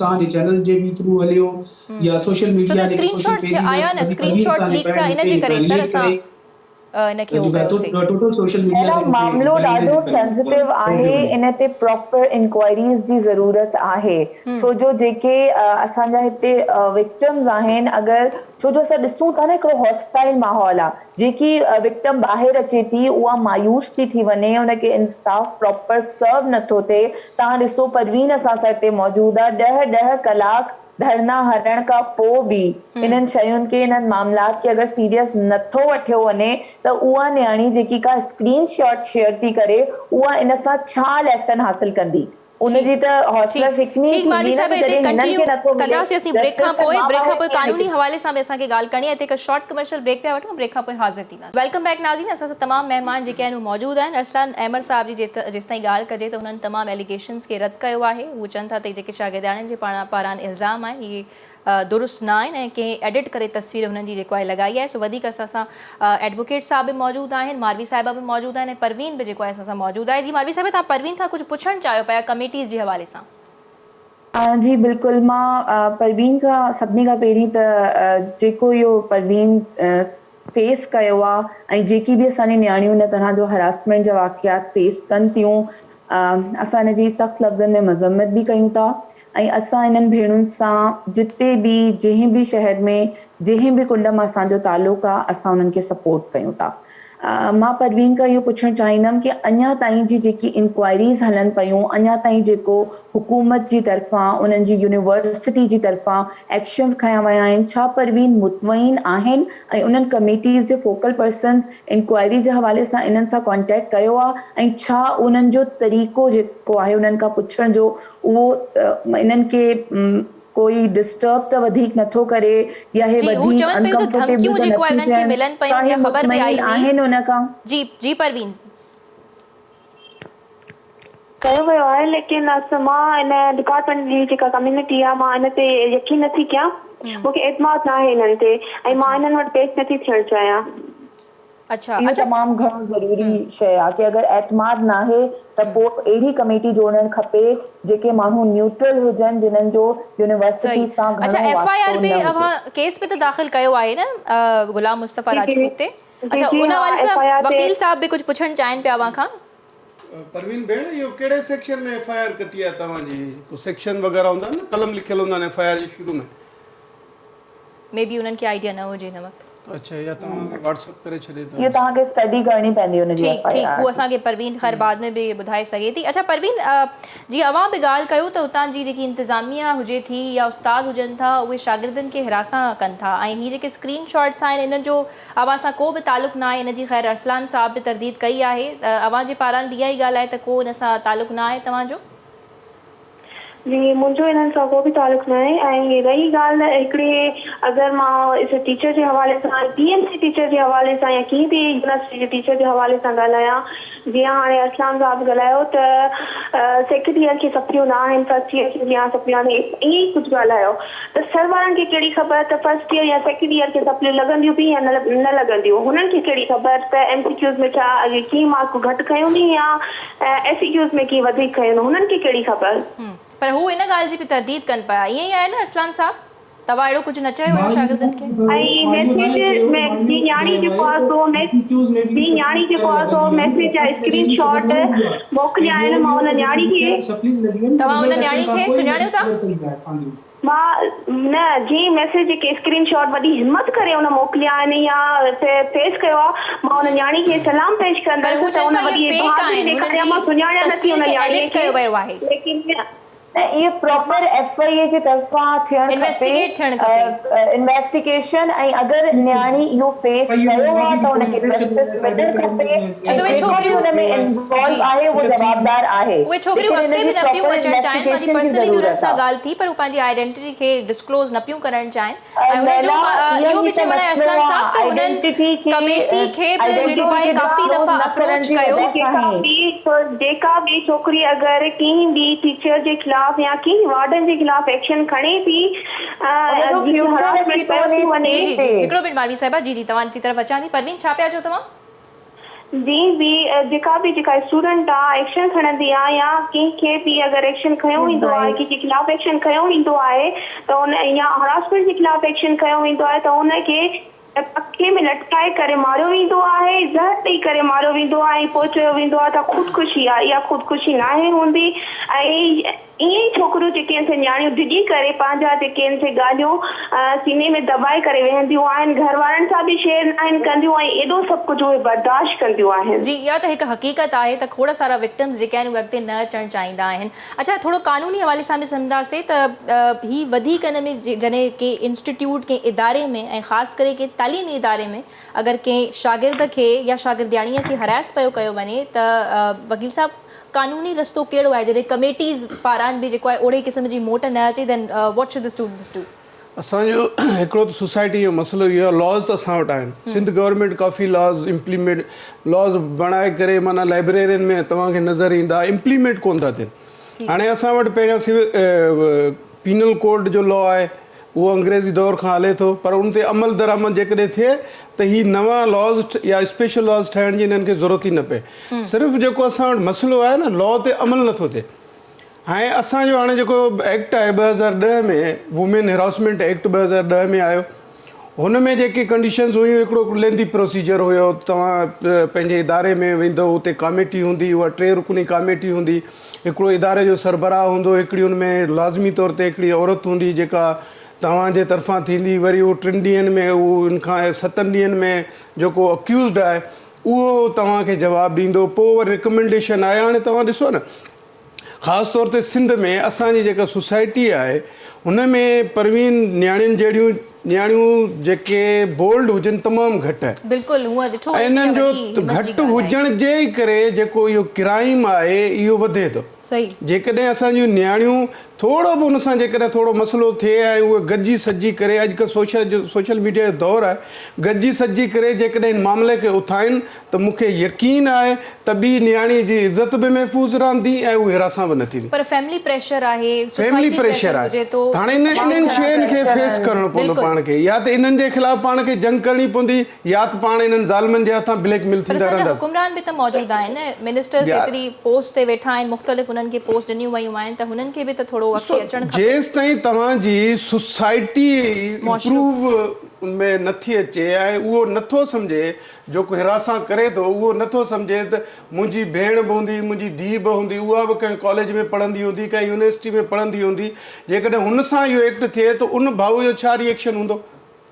توهان جي چينل جي به ٿرو هليو يا سوشل ڇو ميڊيا ته جيڪي اسڪرين سوشل شاٽس پيجز آيا آهن نه وري اسڪرين پروين شاٽس سان ليڪ جيڪو ٿيا آهي ان ان جي کي ڪري سر رليٽ اسان ڪري ان کي هو جيڪو ڪيوسي. آهي ٽوٽل سوشل ميڊيا اهڙا تي مون کي معاملو جيڪو آهي ڏاڍو ان جي سينسيٽو ڪري آهي پيو وڃي. ان تي پراپر انڪوائريز جي ضرورت آهي ڇو جو جيڪي اسان جا هتي وڪٽمز آهن اگر ڇو جو اسان ڏسون ٿا نه هڪڙو هاسٽائل ماحول آ جيڪي وڪٽم ٻاهر اچي ٿي اها مايوس ٿي ٿي وڃي ان کي انصاف پراپر سرو نٿو ٿئي توهان ڏسو پروين اسان سان هتي موجود آ ڏهه ڏهه ڪلاڪ ڌرڻا هڻڻ کان پو به انهن شين کي انهن معاملات کي اگر سيريس نٿو وٺيو وڃي ته اها نياڻي جيڪي ڪا اسڪرين شاٽ شيئر ٿي ڪري اها ان سان ڇا ليسن حاصل ڪندي ان جي ٺيڪ ته حوصله ٺيڪ شڪني ٺيڪ ماروي ٿيندي نه صاحب ته هتي جڏهن هنن ڪنٽينيو کي نٿو ملي ڪنداسين اسين بريڪ جسٽس کان ته پوء مان بريڪ کان ٻاهر پوء ڪيئن قانوني نڪري. حوالي سان به اسان کي ڳالهه ڪرڻي آهي هتي هڪ شارٽ ڪمرشل بريڪ پيا وٺون بريڪ کان پوء حاضر ٿينداسين. Welcome back ناظرين اسان سان تمام مهمان جيڪي آهن هو موجود آهن ارسلان احمد صاحب جي جيستائين ڳالهه ڪجي ته هنن تمام ايليگيشنز کي رد ڪيو آهي هو چون ٿا ته جيڪي شاگردياڻين جي پاران الزام آهن اهي درست نه آهن ۽ ڪنهن ايڊٽ ڪري تصوير هنن جي جيڪو آهي لڳائي آهي سو وڌيڪ اسان سان ايڊووڪيٽ صاحب به موجود آهن ماروي صاحبه به موجود آهن ۽ پروين به جيڪو آهي اسان سان موجود آهي جي ماروي صاحبه توهان پروين کان ڪجهه پڇڻ چاهيو پيا ڪميٽيز جي حوالي سان. جي بلڪل مان پروين کان سڀني کان پهرين ته جيڪو اهو پروين فيس ڪيو آ ۽ جيڪي به اسان جي نياڻيون ان طرح جو هراسمينٽ جا واقعات فيس ڪن ٿيون اسان ان جي سخت لفظن ۾ مذمت به ڪيون ٿا ۽ اسان انهن ڀيڻن سان جتي به جنهن به شهر ۾ جنهن به ڪنڊ مان اسان جو تعلق آ اسان انهن کي سپورٽ ڪيون ٿا. مان پروين کان اهو پڇڻ چاهيندم ڪي اڃا تائين جي جيڪي انڪوائريز هلن پيون اڃا تائين جيڪو حڪومت جي طرفان انهن جي يونيورسٽي جي طرفان ايڪشنز کنيا ويا آهن ڇا پروين مطمئن آهن ۽ انهن ڪميٽيز جي فوڪل پرسنز انڪوائري جي حوالي سان انهن سان ڪانٽيڪٽ ڪيو آ ۽ ڇا انهن جو طريقو جيڪو آهي انهن کان پڇڻ جو اهو انهن کي ڪوئي ڊسٽرب ته وڌيڪ نٿو ڪري يا هي جي هو وڌيڪ چون پيون ته انڪمفرٽيبل ڌمڪيون ته جيڪو آهي نٿيون انهن کي ٿين ملن ڇا پيون هي اها خبر به آئي مطمئن هئي آهن ان کان؟ جي جي پروين. ڪيو ويو آهي ليڪن مان ان ڊپارٽمينٽ جي جيڪا ڪميونٽي آهي مان ان تي يقين نٿي ڪيان مون کي اعتماد ناهي انهن تي ۽ مان انهن وٽ پيش نٿي ٿيڻ چاهيان. اڇا اهو اڇا تمام گهڻو ضروري شيء آ ڪي اگر اعتماد ناهي ته پوء اهڙي ڪميٽي جوڙڻ کپي جيڪي ماڻهو نيوٽرل هجن جنھن جو يونيورسٽي صحيح سان اڇا گهڻو ايف I R واسطو به نه هجي. اوهان ڪيس به ته داخل ڪيو آهي نه غلام مصطفيٰ جي جي راجپوت تي جي اڇا جي ان ها حوالي ايف سان I R تي وڪيل صاحب به ڪجهه پڇڻ چاهين پيا اوهان کان. پروين ڀيڻ اهو ڪهڙي سيڪشن ۾ ايف I R ڪٽي آهي توهان جي ڪو سيڪشن وغيره هوندا آهن نه قلم لکيل هوندا آهن ايف I R جي شروع ۾. مي بي انهن کي آئيڊيا نه هجي هن وقت. اڇا يا توهان کي واٽس اپ ڪري ڇڏي اهو توهان کي اسٽڊي ڪرڻي پوندي ان جي ٺيڪ ايف I ٺيڪ آر هو جي. اسان کي پروين خير بعد ۾ به ٻڌائي سگهي ٿي. اڇا پروين جي اوهان به ڳالهه ڪيو ته هتان جي جيڪي انتظاميه هجي ٿي يا استاد هجن ٿا اهي شاگردن کي هراسان ڪن ٿا ۽ هي جيڪي اسڪرين شاٽس آهن انهن جو اوهان سان ڪو به تعلق ناهي ان جي خير ارسلان صاحب به ترديد ڪئي آهي ته اوهان جي پاران به اها ئي ڳالهه آهي ته ڪو ان سان تعلق نه آهي توهان جو. جي منهنجو انهن سان ڪو به تعلق ناهي ۽ رهي ڳالهه هڪڙي اگر مان اس ٽيچر جي حوالي سان پي ايم سي ٽيچر جي حوالي سان يا ڪنهن به يونيورسٽي جي ٽيچر جي حوالي سان ڳالهايان جيئن هاڻي ارسلان صاحب ڳالهايو ته سيڪنڊ ايئر کي سپليون نه آهن فرسٽ ايئر کي جيئن سپليون آهن ائين ئي ڪجهه ڳالهايو ته سر وارن کي ڪهڙي خبر ته فرسٽ ايئر يا سيڪنڊ ايئر کي سپليون لڳنديون به يا نه لڳنديون هنن کي ڪهڙي خبر ته ايم سي ڪيوز ۾ ڇا ڪي مارڪ گهٽ کنيون يا ايس اي ڪيوز ۾ ڪي وڌيڪ کنيون هنن کي ڪهڙي خبر. پر هو ان ڳالهه جي به ترديد ڪن پيا. ائين ئي آهي نه ارسلان صاحب؟ توهان اهڙو ڪجهه نه چيو هيو شاگردن کي؟ ۽ ميسيج ۾ جي نياڻي جيڪو آهي سو جي نياڻي جيڪو آهي سو ميسيج جا اسڪرين شاٽ موڪليا آهن مان ان نياڻي کي. توهان ان نياڻي کي سڃاڻيو ٿا؟ مان نه جنهن ميسيج جيڪي اسڪرين شاٽ وڏي همت ڪري ان موڪليا آهن يا فيس ڪيو آهي مان ان نياڻي کي سلام پيش پر ڪندس هو ته چون ان پيا اهي وڏي فيڪ بهادري آهن هنن ڏيکاري آهي جي مان سڃاڻيان نه ٿي تصوير ان کي نياڻي ايڊٽ کي ڪيو ويو آهي. ليڪن. نه اهي پراپر ايف I اي جي طرفان ٿيڻ کپي انويسٽيگيشن ۽ اگر نياڻي اهو فيس ڪيو آ ته ان کي جسٽس ملڻ کپي ۽ جيڪو به ان ۾ انوالو آهي اهو جوابدار آهي اهي ڇوڪريون ليڪن اڳتي ان به جي نه پيون پراپر اچڻ چاهين پنهنجي انويسٽيگيشن جي پرسنلي به انهن ضرورت سان آ. ڳالهه ٿي پر هو پنهنجي آئيڊينٽيٽي کي ڊسڪلوز نه پيون ڪرڻ چاهين ۽ انهن جو ليلا اهو اهو ئي به ته چوڻ آهي مسئلو ارسلان آ صاحب ته انهن آئيڊينٽيٽي کي ڪميٽي کي به جيڪو آئيڊينٽيٽي آهي کي ڪافي ڊسڪلوز دفعا نه ڪرڻ اپروچ جي ڪيو. وجه جيڪا سان ئي. به جيڪا به ڇوڪري اگر ڪنهن به ٽيچر جي خلاف يا ڪنهن وارڊن جي خلاف ايڪشن کڻي ٿي ان جو جيڪي فيوچر اچي هراسمينٽ ٿو ڪيو وڃي ٿي وڃي. جي اسٽيج جي تي. جي هڪڙو منٽ ماروي صاحبه جي جي توهان جي طرف اچان ٿي پروين ڇا پيا چئو توهان؟ جي به جيڪا به جيڪا اسٽوڊنٽ آ ايڪشن کڻندي آ يا ڪنهن کي به اگر ايڪشن کنيو ويندو آهي ڪنهن جي خلاف ايڪشن کنيو ويندو آهي ته ان يا هراسمينٽ جي خلاف ايڪشن کنيو ويندو آهي ته ان کي پکي ۾ لٽڪائي ڪري ماريو ويندو آهي زهر ڏئي ڪري ماريو ويندو آهي ۽ پوء چيو ويندو آهي ته خودڪشي آهي اها خودڪشي ناهي هوندي ۽ ائين ئي ڇوڪريون جيڪي آهن سي نياڻيون ڊڄي ڪري پنهنجا جيڪي آهن سي ڳالهيون سيني ۾ دٻائي ڪري ويهنديون آهن، گهر وارن سان به شيئر ناهن ڪنديون ۽ ايڏو سڀ ڪجهه اهي برداشت ڪنديون آهن. جي اها ته هڪ حقيقت آهي ته کوڙ سارا وڪٽمز جيڪي آهن اهي اڳتي نه اچڻ چاهيندا آهن. اڇا ٿورو قانوني حوالي سان به سمجهنداسين ته هي وڌيڪ ان ۾ جڏهن ڪنهن انسٽيٽيوٽ ڪنهن اداري ۾ ۽ خاص ڪري ڪنهن تعليمي اداري ۾ اگر ڪنهن شاگرد کي يا شاگردياڻيء کي هريس پيو ڪيو وڃي ته وڪيل صاحب قانوني رستو ڪهڙو آهي جڏهن ڪميٽيز پاران به جيڪو آهي اوڙي قسم جي موٽ نه اچي then what should the students do? اسان جو هڪڙو ته سوسائٽي جو مسئلو اهو آهي لاز ته اسان وٽ آهن سنڌ گورنمينٽ ڪافي لاز امپليمينٽ لاز بڻائي ڪري معنيٰ لائبريرين ۾ توهان کي نظر ايندا امپليمينٽ ڪون ٿا ٿين هاڻي اسان وٽ پهريان سول پينل ڪوڊ جو لا آهي اهو انگريزي دور کان هلي ٿو پر ان تي عمل درآمد جيڪڏهن ٿئي ته هي نوان لاز يا اسپيشل لاز ٺاهڻ جي انهن کي ضرورت ئي نه پئي. صرف جيڪو اسان وٽ مسئلو آهي نه لا تي عمل نٿو ٿئي. هاڻي اسان جو هاڻي جيڪو ايڪٽ آهي 2010 ۾ وومين هراسمينٽ ايڪٽ 2010 ۾ آيو هن ۾ جيڪي ڪنڊيشنز هيون هڪڙو لينٿي پروسيجر هيو توهان پنهنجي اداري ۾ ويندو اتي ڪاميٽي هوندي اها ٽي رڪني ڪاميٽي هوندي هڪڙو اداري جو سربراهه هوندو هڪڙي ان ۾ لازمي طور تي هڪڙي عورت هوندي جيڪا توهان جي طرفان ٿيندي وري اهو ٽن ڏينهن ۾ اهو ان کان ستن ڏينهن ۾ جيڪو اڪيوزڊ آهي اهو توهان کي جواب ڏيندو پوء وري رڪمينڊيشن آهي هاڻي توهان ڏسو نه خاص طور تي سنڌ ۾ اسان جي جيڪا سوسائٽي آهي ان ۾ پروين نياڻين جهڙيون نياڻيون جيڪي بولڊ هجن تمام گهٽ آهن بلڪل هونء ڏٺو ۽ وڃي ته انهن اها جو وڏي همت جي گهٽ ڳالهه آهي. هجڻ جي ئي ڪري جيڪو اهو ڪرائيم آهي اهو وڌي ٿو صحيح. جيڪڏهن اسان جون نياڻيون ٿورو به ان سان جيڪڏهن ٿورو مسئلو ٿئي ۽ اهي گڏجي سڏجي ڪري اڄڪلهه سوشل سوشل ميڊيا جو دور آهي گڏجي سڏجي ڪري جيڪڏهن ان معاملي کي اٿائين ته مون کي يقين آهي ته ٻي نياڻي جي عزت به محفوظ رهندي ۽ هو هراسان به نه ٿيندي. پر فيملي پريشر آهي، فيملي سوسائٽي پريشر پريشر آهي هجي ٿو، ته هاڻي انهن انهن شين کي فيس ڪرڻو پوندو بلڪل. پاڻ کي يا ته انهن جي خلاف پاڻ کي جنگ ڪرڻي پوندي يا ته پاڻ انهن ظالمن جي هٿان بليڪ ميل پر ٿيندا اسان جا رهنداسين. حڪمران به ته موجود آهن نه، منسٽرز يار. ايتري پوسٽ تي ويٺا آهن، مختلف انهن کي پوسٽ ڏنيون ويون آهن ته هنن کي به ته ٿورو ڏسو اڳتي اچڻ کپي. جيستائين توهان جي سوسائٽي معاشرو. امپروو ۾ نٿي اچي ۽ اهو نٿو سمجهي جيڪو هراسان ڪري ٿو اهو نٿو سمجهي ته منهنجي ڀيڻ به هوندي منهنجي ڌيء به هوندي اها به ڪنهن ڪاليج ۾ پڙهندي هوندي ڪنهن يونيورسٽي ۾ پڙهندي هوندي جيڪڏهن هن سان اهو ايڪٽ ٿئي ته ان ڀائو جو ڇا ري ايڪشن هوندو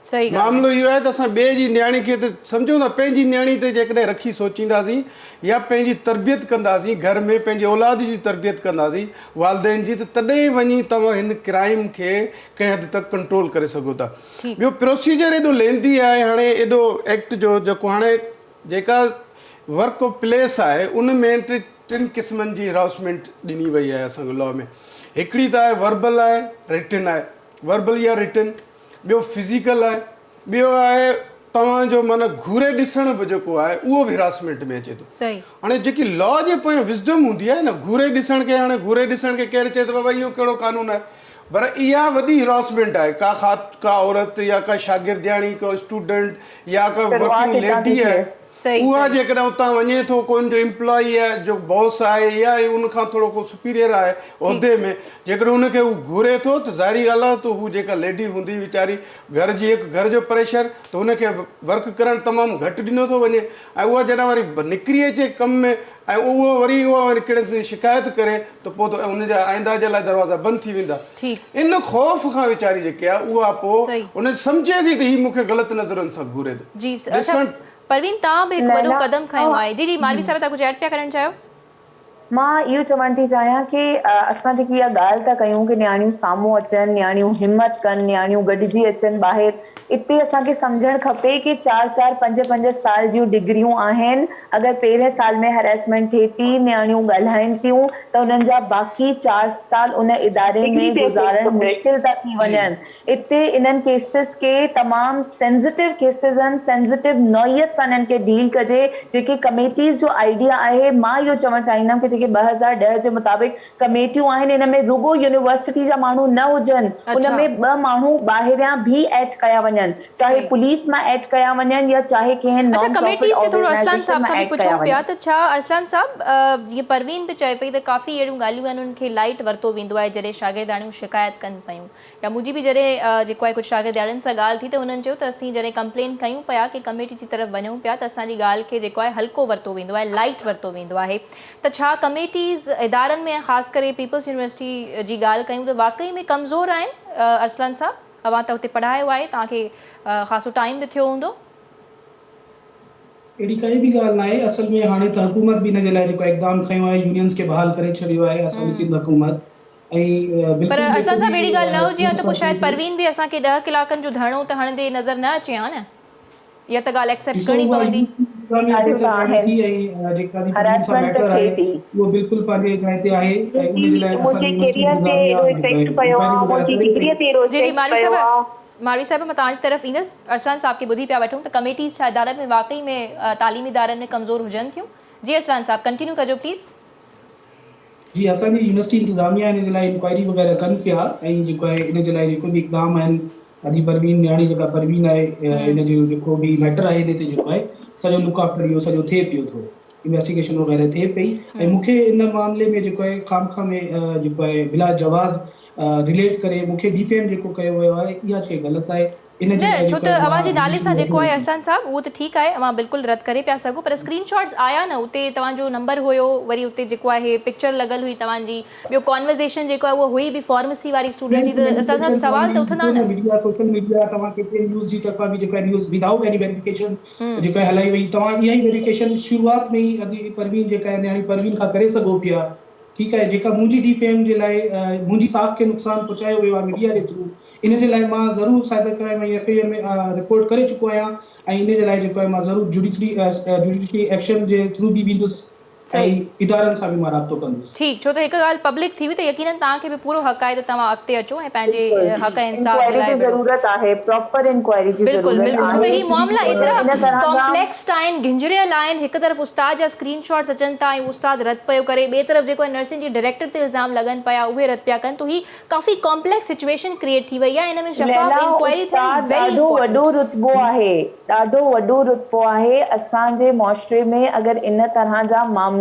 صحيح ڳالهه آهي. معاملو اهو آهي ته اسان ٻئي جي نياڻي کي ته سمجهون ٿا پنهنجي نياڻي تي جيڪڏهن رکي سوچينداسين يا پنهنجي تربيت ڪنداسين گهر ۾ پنهنجي اولاد جي تربيت ڪنداسين والدين جي ته تڏهن وڃي توهان هن ڪرائيم کي ڪنهن حد تڪ ڪنٽرول ڪري سگهو ٿا. ٻيو پروسيجر ايڏو لينٿي آهي هاڻي ايڏو ايڪٽ جو جيڪو هاڻي جيڪا ورڪ پليس آهي ان ۾ ٽن قسمن جي هراسمينٽ ڏني وئي آهي اسان کي لا ۾ هڪڙي ته آهي وربل آهي رٽن آهي وربل يا رٽن ٻيو فزيڪل آهي ٻيو آهي توهان جو معنيٰ گهوري ڏسڻ به جيڪو آهي اهو به هراسمينٽ ۾ اچي ٿو هاڻي جيڪي لا جي پويان وزڊم هوندي آهي نه گهوري ڏسڻ کي هاڻي گهوري ڏسڻ کي ڪير چئي ته بابا اهو ڪهڙو قانون آهي پر اها وڏي هراسمينٽ آهي ڪا خات ڪا عورت يا ڪا شاگردياڻي ڪو اسٽوڊنٽ يا ڪا ورڪنگ ليڊي آهي اها جيڪڏهن اتان وڃي ٿو ڪو ان جو امپلائي آهي جو باس آهي يا ان کان ٿورو ڪو سپيريئر آهي عهدي ۾ جيڪڏهن ان کي هو گهوري ٿو ته ظاهري ڳالهه آهي ته هو جيڪا ليڊي هوندي ويچاري گهر جي هڪ گهر جو پريشر ته ان کي ورڪ ڪرڻ تمام گهٽ ڏنو ٿو وڃي ۽ اها جڏهن وري نڪري اچي ڪم ۾ ۽ اهو وري اها وري ڪهڙي قسم جي شڪايت ڪري ته پوء ته ان جا آئنده جي لاء دروازا بند ٿي ويندا. ان خوف کان ويچاري جيڪي آهي اها پوء ان سمجهي ٿي ته هي مون کي غلط نظرن سان گهوري ٿو. جي اڇا پروين توهان به هڪ وڏو قدم کنيو آهي. جي جي ماروي صاحبه توهان ڪجهه ايڊ پيا ڪرڻ چاهيو. مان اهو چوڻ ٿي چاهيان ڪي اسان جيڪي اها ڳالهه ٿا ڪيون ڪي نياڻيون سامهون اچن، نياڻيون همت ڪن، نياڻيون گڏجي اچن ٻاهر، اتي اسان کي سمجهڻ کپي ڪي چار چار پنج پنج سال جون ڊگريون آهن، اگر پهرين سال ۾ هراسمينٽ ٿئي ٿي، نياڻيون ڳالهائن ٿيون ته انهن جا باقي چار سال ان اداري ۾ گذارڻ مشڪل ٿا ٿي وڃن. اتي انهن ڪيسز کي تمام سينسيٽو ڪيسز آهن سينسيٽو نوعيت سان انهن کي ڊيل ڪجي جيڪي ڪميٽيز جو آئيڊيا آهي مان اهو چوڻ چاهيندم ڪي جيڪي 2010 جي مطابق ڪميٽيون آهن ان ۾ رڳو يونيورسٽي جا ماڻهو نه هجن ان ۾ ٻه ماڻهو ٻاهريان به ايڊ ڪيا وڃن چاهي پوليس مان ايڊ ڪيا وڃن يا چاهي ڪنهن اڇا نان پرافٽ ڪميٽيز تي ٿورو ارسلان آرگنائيزيشن صاحب مان کان به ايڊ ڪيا پڇون پيا وڃن. ته ڇا ارسلان صاحب جيئن پروين به چئي پئي ته ڪافي اهڙيون ڳالهيون آهن انهن کي لائيٽ ورتو ويندو آهي جڏهن شاگردياڻيون شڪايت ڪن پيون يا منهنجي به جڏهن جيڪو آهي ڪجهه شاگردياڻين سان ڳالهه ٿي ته هنن چيو ته اسين جڏهن ڪمپلين ڪيون پيا ڪي ڪميٽي جي طرف وڃون پيا ته اسان جي ڳالهه کي جيڪو آهي هلڪو ورتو ويندو آهي لائيٽ ورتو ويندو آهي ته ڇا ڪميٽيز ادارن ۾ خاص ڪري پيپلز يونيورسٽي جي ڳالهه ڪيون ته واقعي ۾ ڪمزور آهن ارسلان صاحب اوهان ته اتي پڙهايو آهي توهان کي خاصو ٽائيم به ٿيو هوندو. اهڙي ڪائي به ڳالهه ناهي اصل ۾ هاڻي ته حڪومت به ان جي لاء جيڪو اقدام کنيو آهي يونينز کي بحال ڪري ڇڏيو آهي اسان جي سنڌ حڪومت ۽ پر بلڪل ارسلان جيڪو صاحب اهڙي به ڳالهه نه هجي ها ته اسٽوڊنٽس پوء سان شايد ٿئي ٿو. پروين به اسان کي 10 ڪلاڪن جو ڌرڻو ته هڻندي نظر نه اچي ها نه اها ته ڳالهه ايڪسيپٽ ڏسو ڪرڻي اها پوندي. يونيورسٽي انتظاميا ڳالهيون بهتر ته ڄاڻي آهن ٿي ۽ جيڪا به پروين سان هراسمينٽ ته ميٽر ٿئي آهي ٿي. اهو بلڪل پنهنجي جاء تي آهي ۽ ان جي لاء اسان منهنجي جي يونيورسٽي ڪيريئر تي انتظاميا ايڏو جيڪو آهي افيڪٽ پيو انڪوائري آ وغيره منهنجي ڪري پئي. ڊگري تي ايڏو جي جي افيڪٽ ماروي پيو صاحبه آ. ماروي صاحبه مان توهان جي طرف ايندس ارسلان صاحب کي ٻڌي پيا وٺون ته ڪميٽيز ڇا ادارن ۾ واقعي ۾ تعليمي ادارن ۾ ڪمزور هجن ٿيون جي ارسلان صاحب ڪنٽينيو ڪجو پليز. جي اسان جي يونيورسٽي انتظاميا ان جي لاء انڪوائري وغيره ڪن پيا ۽ جيڪو آهي ان جي لاء جيڪو به اقدام آهن ادي پروين نياڻي جيڪا پروين آهي ان جو جيڪو به ميٽر آهي ان تي جيڪو آهي سڄو لڪ آفٽر اهو سڄو ٿئي پيو ٿو انويسٽيگيشن وغيره ٿئي پئي ۽ مون کي ان معاملي ۾ جيڪو آهي خام خام ۾ جيڪو آهي بلا جواز رليٽ ڪري مون کي ڊيفيم جيڪو ڪيو ويو آهي اها شيء غلط آهي ان جي نه لاء ڇو جيڪو ته آهي اوهان جي مان نالي سان جڊيشري جيڪو آهي وٺندس. ارسلان صاحب اهو ته ٺيڪ آهي اوهان بلڪل رد ڪري پيا سگهو پر اسڪرين شاٽس آيا نه اتي توهان جو نمبر هيو وري اتي جيڪو آهي پڪچر لڳل هئي توهان جي ٻيو ڪانورزيشن جيڪو آهي اهو هئي به فارمسي واري اسٽوڊنٽ جي ته ارسلان صاحب سوال ته اٿندا نه. ميڊيا سوشل ميڊيا توهان ڪي ٽي اين نيوز جي طرفان به جيڪو آهي نيوز ودائوٽ ايني ويريفڪيشن جيڪو آهي هلائي وئي توهان اها ئي ويريفڪيشن شروعات ۾ ئي ادي پروين جيڪا آهي نياڻي پروين کان ڪري سگهو پيا ٺيڪ آهي جيڪا منهنجي ڊي فيم جي لاء منهنجي ساک کي نقصان پهچايو ويو آهي ميڊيا جي ٿرو ان جي لاء مان ضرور cyber crime ۽ F I R ۾ report ڪري چڪو آهيان ۽ ان جي لاء جيڪو آهي مان ضرور جوڊيشري جوڊيشري ايڪشن جي ٿرو به ويندس ۽ ادارن سان به مان رابطو ڪندس. ٺيڪ ڇو ته هڪ ڳالهه پبلڪ ٿي هئي ته يقينن توهان کي به پورو حق آهي ته توهان اڳتي اچو ۽ پنهنجي بلڪل حق ۽ انصاف جي انڪوائري لاء جي وڙهو. ضرورت آهي پراپر انڪوائري جي بلڪل ضرورت بلڪل ڇو ته آهي هي معاملا ايترا ان طرح جا ڪامپليڪسڊ آهن گهنجريل آهن هڪ طرف استاد جا اسڪرين شاٽس اچن ٿا ۽ استاد رد پيو ڪري ٻئي طرف جيڪو آهي نرسنگ جي ڊائريڪٽر تي الزام لڳن پيا اهي رد پيا ڪن ته هي ڪافي ڪامپليڪس سچويشن ڪريئيٽ ٿي وئي آهي ان ۾ شفاف ليلا انڪوائري ٿيڻ از استاد ويري ڏاڍو وڏو امپارٽنٽ. رتبو آهي ڏاڍو وڏو رتبو آهي اسان جي معاشري ۾ اگر ان طرح جا معاملات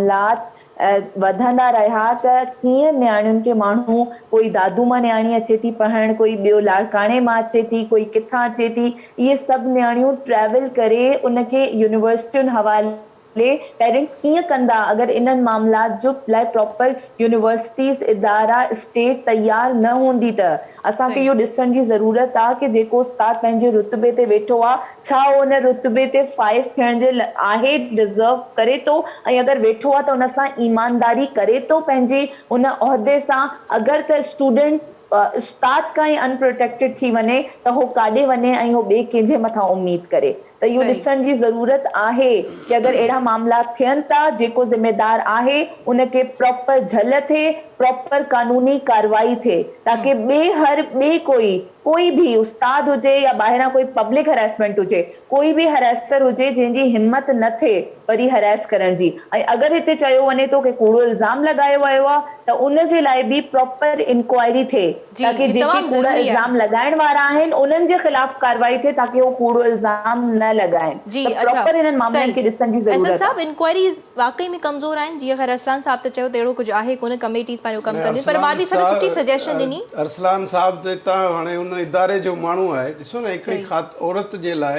وڌندا رهيا ته ڪيئن نياڻين کي ماڻهو ڪوئي دادو مان نياڻي اچي ٿي پڙهڻ ڪوئي ٻيو لاڙڪاڻي مان اچي ٿي ڪوئي ڪٿان اچي ٿي اهي سڀ نياڻيون ٽريول ڪري ان کي يونيورسٽين حوالي پيرنٽس ڪيئن ڪندا اگر انهن معاملات جو لاء پراپر يونيورسٽيز ادارا اسٽيٽ تيار نه هوندي ته اسان کي اهو ڏسڻ جي ضرورت آ ڪي جيڪو استاد پنهنجي رتبي تي ويٺو آ ڇا اهو ان رتبي تي فائز ٿيڻ جي آهي ڊزرو ڪري ٿو ۽ اگر ويٺو آ ته ان سان ايمانداري ڪري ٿو پنهنجي ان عهدي سان اگر ته اسٽوڊنٽ استاد کان ئي ان پروٽيڪٽيڊ ٿي وڃي ته هو ڪاڏي وڃي ۽ هو ٻئي ڪنهن جي مٿان اميد ڪري ته اهو ڏسڻ جي ضرورت آهي ڪي اگر اهڙا معاملا ٿين ٿا جيڪو ذميدار آهي ان کي پراپر جهل ٿئي پراپر قانوني ڪاروائي ٿئي تاڪي ٻئي هر ٻئي ڪوئي ڪوئي به استاد هجي يا ٻاهران ڪوئي پبلڪ هراسمينٽ هجي ڪوئي به هراسر هجي جنهن جي همت نه ٿئي وري هراس ڪرڻ جي ۽ اگر هتي چيو وڃي ٿو ڪي ڪوڙو الزام لڳايو ويو آ ته ان جي لاء به پراپر انڪوائري ٿئي جي تاڪي هي جيڪي تمام ڪوڙا ضروري آهي. الزام لڳائڻ وارا آهن انهن جي خلاف ڪارروائي ٿئي تاڪي هو ڪوڙو الزام نه لڳائن جي ته اڇا پراپر انهن معاملن صحيح کي ڏسڻ جي احسن ضرورت آ. صاحب انڪوائريز واقعي ۾ ڪمزور آهن جيئن خير ارسلان صاحب ته چيو ته اهڙو ڪجهه آهي ڪونه ڪميٽيز پنهنجو ڪم هاڻي ڪنديون پر ارسلان ماروي صاحب سٺي سجيشن ڏني. ارسلان صاحب ته هتان هاڻي ان اداري جو ماڻهو آهي ڏسو نه هڪڙي صحيح. خات عورت جي لاء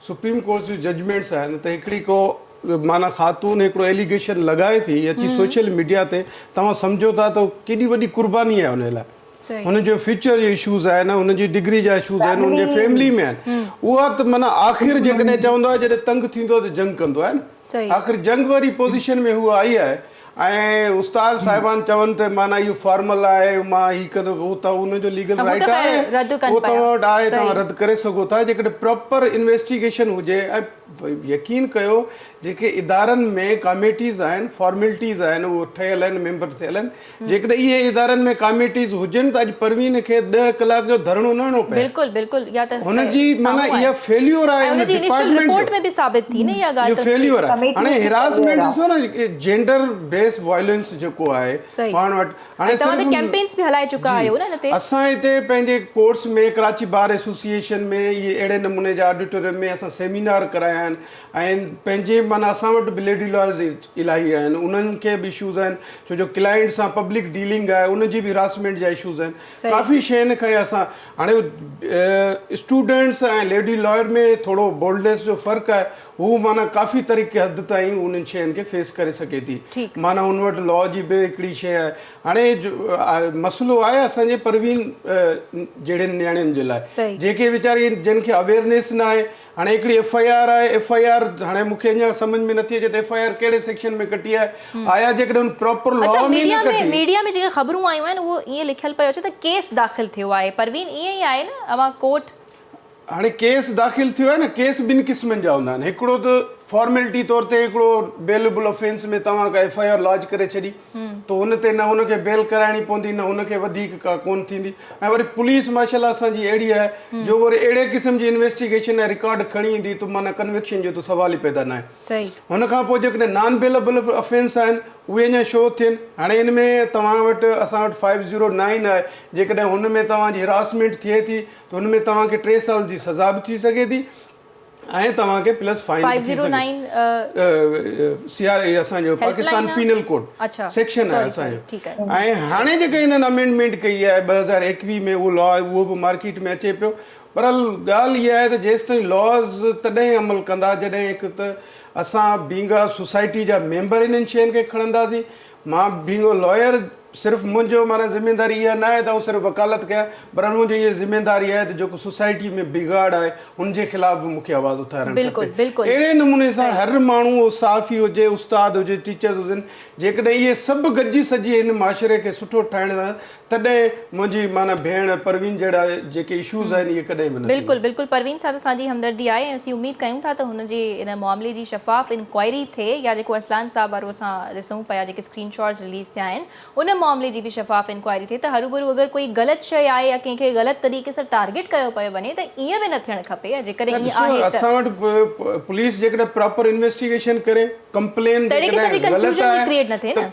سپريم ڪورٽ جون ججمينٽس آهن ته هڪڙي ڪو معنيٰ خاتون هڪڙو ايليگيشن لڳائي ٿي اچي سوشل ميڊيا تي توهان سمجهو ٿا ته ڪيڏي وڏي قرباني آهي ان لاء هن جو فيوچر جو اشوز آهن هن جي ڊگري جا اشوز آهن هن جي فيملي ۾ آهن اها ته معنيٰ آخر جيڪڏهن چوندو آهي جڏهن تنگ ٿيندو آهي ته جنگ ڪندو آهي نه آخر جنگ واري پوزيشن ۾ هوء آئي آهي ۽ استاد صاحبان چون ته معنيٰ اهو فارمل آهي مان هي ڪندو هو ته ان جو ليگل ته هو رائيٽ ته خير آهي رد ڪن اهو پيا توهان وٽ آهي توهان صحيح رد ڪري سگهو ٿا جيڪڏهن پراپر انويسٽيگيشن هجي ۽ يقين ڪيو جيڪي ادارن ۾ ڪاميٽيز آهن فارملٽيز آهن اهو ٺهيل آهن ميمبر ٿيل آهن جيڪڏهن اهي ادارن ۾ ڪاميٽيز هجن ته اڄ پروين کي 10 ڪلاڪ جو ڌرڻو نه هڻڻو پئي. بلڪل بلڪل اها ته هن جي معنيٰ سامهون آهي اها فيليور آهي ۽ ان ان جي انيشل ڊپارٽمينٽ رپورٽ جو ۾ به ثابت ٿي نه اها اهو ڳالهه ته فيليور آهي ڪميٽي هاڻي جي هراسمينٽ فيليور آهي. ڏسو نه جينڊر بيس وائلنس جيڪو آهي صحيح پاڻ وٽ هاڻي ۽ توهان ته صرف ڪيمپينس به هلائي چڪا جي آهيو نه ان تي. اسان هتي پنهنجي ڪورس ۾ ڪراچي بار ايسوسيئيشن ۾ اهي اهڙي نموني جا آڊيٽوريم ۾ اسان سيمينار ڪرايا آهن ۽ پنهنجي معنيٰ اسان وٽ به ليڊي لائرز الاهي آهن انهن کي به اشوز آهن ڇو جو ڪلائنٽ سان پبلڪ ڊيلنگ آهي ان جي به هراسمينٽ جا اشوز آهن صحيح ڪافي شين کي اسان هاڻي اسٽوڊنٽس ۽ ليڊي لائر ۾ ٿورو بولڊنيس جو فرق آهي هو معنيٰ ڪافي طريقي حد تائين انهن شين کي فيس ڪري سگهي ٿي ٺيڪ معنيٰ ان وٽ لا جي به هڪڙي شي آهي هاڻي مسئلو آهي اسان جي پروين جهڙين نياڻين جي لاء صحيح جيڪي ويچاري جن کي اويئرنيس نه آهي هاڻي هڪڙي ايف I R آهي ايف I R هاڻي مون کي اڃا سمجهه ۾ نٿي اچي ته ايف I R ڪهڙي سيڪشن ۾ ڪٽي آهي آيا جيڪڏهن ان پراپر لا اڇا ۾ نه ميڊيا ۾ ڪٽي. ميڊيا ۾ جيڪي خبرون آيون آهن اهو ائين لکيل پيو اچي ته ڪيس داخل ٿيو آهي پروين ائين ئي آهي نه اوهان ڪورٽ. هاڻي ڪيس داخل ٿيو آهي نه ڪيس ٻن قسمن جا هوندا آهن هڪڙو ته فارملٽي طور تي هڪڙو بيلبل افينس ۾ توهان ڪا ايف I R لاج ڪري ڇڏي ته ان تي نه ان کي بيل ڪرائڻي پوندي نه ان کي وڌيڪ ڪا ڪون ٿيندي ۽ وري پوليس ماشاءالله اسان جي اهڙي آهي جو وري اهڙي قسم جي انويسٽيگيشن ۽ رڪارڊ کڻي ايندي ته معنيٰ ڪنوڪشن جو ته سوال ئي پيدا ناهي. صحيح. هن کان پوء جيڪڏهن نان بيلبل افينس آهن اهي اڃا شو ٿين هاڻي ان ۾ توهان وٽ اسان وٽ 509 آهي جيڪڏهن هن ۾ توهان جي هراسمينٽ ٿئي ٿي ته هن ۾ توهان کي 3 سال جي سزا به ٿي سگهي ٿي ۽ توهان کي پلس فائن به ٿي سگهي ٿي. سي آر اي اسان جو پاڪستان پينل ڪوڊ سيڪشن آهي اسان جو ۽ هاڻي جيڪا هنن امينڊمينٽ ڪئي آهي 2021 ۾ اهو لا اهو به مارڪيٽ ۾ اچي پيو بهرحال ڳالهه اها آهي ته جيستائين لاز تڏهن عمل ڪندا جڏهن هڪ ته اسان بينگ آ سوسائٽي جا ميمبر انهن شين کي کڻنداسين مان بينگ اي لائر صرف منهنجو معنيٰ ذميداري اها نه آهي ته آئون صرف وڪالت ڪيان بهرحال منهنجي اها ذميداري آهي ته جيڪو سوسائٽي ۾ بگاڙ آهي ان جي خلاف به مون کي آواز اٿارڻ بلڪل کپي بلڪل اهڙي نموني سان صحيح هر ماڻهو اهو صحافي هجي استاد هجي ٽيچرز هجن جيڪڏهن اهي سڀ گڏجي سڄي هن معاشري کي سٺو ٺاهڻ ٿا تڏهن منهنجي معنيٰ ڀيڻ پروين جهڙا جيڪي اشوز آهن اهي ڪڏهن به نه بلڪل ٿيندا. بلڪل پروين سان اسان جي همدردي آهي ۽ اسين اميد ڪيون ٿا ته هن جي ان معاملي جي شفاف انڪوائري ٿئي يا جيڪو ارسلان صاحب وارو اسان ڏسون پيا جيڪي اسڪرين شاٽس رليز ٿيا آهن ان معاملي جي به شفاف انڪوائري ٿئي ته هروڀرو اگر ڪوئي غلط شيء آهي يا ڪنهن کي غلط طريقي سان ٽارگيٽ ڪيو پيو وڃي ته ائين به نه ٿيڻ کپي ۽ نه جيڪڏهن ائين ڏسو آهي ته اسان وٽ پوليس جيڪڏهن پراپر انويسٽيگيشن ڪري ڪمپلين ته اهڙي قسم جي جيڪڏهن غلط ڪنفيوزن به آهي ڪريئيٽ نه ٿئي ته نه.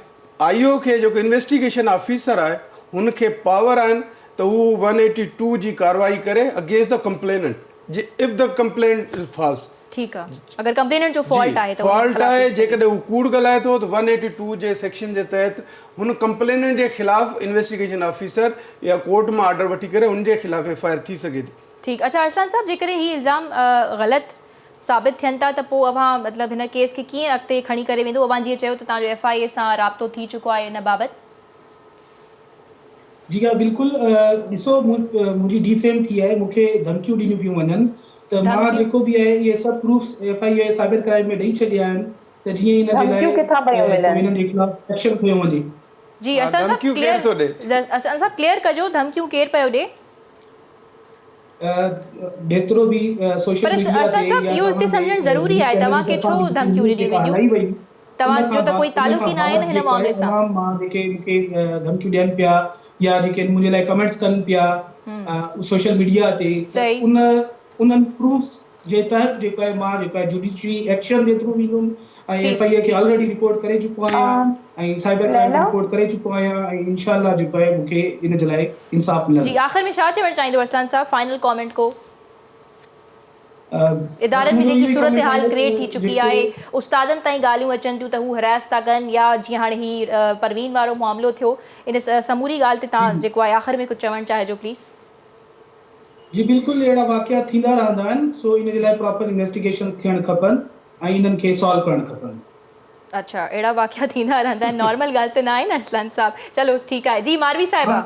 آء او کي جيڪو انويسٽيگيشن آفيسر آهي هن کي پاور آهن ته هو 182 جي ڪارروائي ڪري اگينسٽ the complainant جي if the complaint is false. ٺيڪ آ اگر ڪمپليننٽ جو جي فالٽ آهي ته ان جي فالٽ خلاف آهي ٿي سگهي. جيڪڏهن هو ڪوڙ ڳالهائي ٿو ته 182 جي سيڪشن جي تحت هن ڪمپليننٽ جي خلاف انويسٽيگيشن آفيسر يا ڪورٽ مان آرڊر وٺي ڪري هن جي خلاف ايف I R ٿي سگهي ٿي. ٺيڪ اڇا ارسلان صاحب جيڪڏهن هي الزام غلط ثابت ٿين ٿا ته پوء اوهان مطلب هن ڪيس کي ڪيئن اڳتي کڻي ڪري ويندو اوهان جيئن چيو ته توهان جو ايف I اي سان رابطو ٿي چڪو آهي ان بابت. جي ها بلڪل ڏسو منهنجي ڊي فيم ٿي آهي مون کي ڌمڪيون ڏنيون پيون وڃن ته مان ڌمڪيون جيڪو به آهي اهي سڀ proofs F I A cyber crime ۾ ڏئي ڇڏيا آهن ته جيئن ان جي لاء ڌمڪيون ڪٿان پيون ڪو ملن؟ هنن جي خلاف ايڪشن کنيو وڃي. جي ها ارسلان صاحب ڌمڪيون ڪليئر ڪير ٿو ڏي؟ ارسلان صاحب ڪليئر ڪجو ڌمڪيون ڪير پيو ڏي؟ جيترو به سوشل پر ميڊيا ارسلان تي صاحب يا اهو هتي توهان جي سمجهڻ ضروري نيوز آهي چينل توهان جي کي ڇو طرفان به جيڪي ڌمڪيون نيوز ڏنيون جيڪا وينديون هلائي وئي ان توهان جو کان ته ڪوئي ان تعلق کان ئي ناهي بعد نه هن جيڪو آهي معاملي سان. عوام مان جيڪي مون کي ڌمڪيون ڏين پيا يا جيڪي منهنجي لاء ڪمينٽس ڪن پيا سوشل ميڊيا تي ته صحيح. ان انهن پروفس جي تحت جيڪو آهي مان جيڪو آهي جوڊيشري ايڪشن جي ٿرو ويندم ۽ ايف I اي کي آلريڊي رپورٽ ڪري چڪو آهيان ۽ سائبر ڪرائم ليلا. رپورٽ ڪري چڪو آهيان ۽ انشاء الله جيڪو آهي مون کي ان جي لاء انصاف جي ملندو. آخر ۾ ڇا چوڻ چاهيندو ارسلان صاحب فائنل ڪامينٽ ڪو. بس ادارن ۾ منهنجو جيڪي اهو ئي ڪمينٽ صورتحال آهي ڪريئيٽ ته ٿي چڪي جيڪو آهي استادن تائين ڳالهيون اچن ٿيون ته هو هراس ٿا ڪن يا جيئن هاڻي هي پروين وارو معاملو ٿيو ان سموري ڳالهه تي توهان جيڪو آهي آخر ۾ ڪجهه چوڻ چاهجو پليز. جي بلڪل اهڙا واقعا ٿيندا رهندا آهن سو ان جي لاء پراپر انويسٽيگيشنز ٿيڻ کپن ۽ انهن کي سالو ڪرڻ کپن. اڇا اهڙا واقعا ٿيندا رهندا آهن نارمل ڳالهه ته ناهي نه ارسلان صاحب چلو ٺيڪ آهي جي ماروي صاحبه.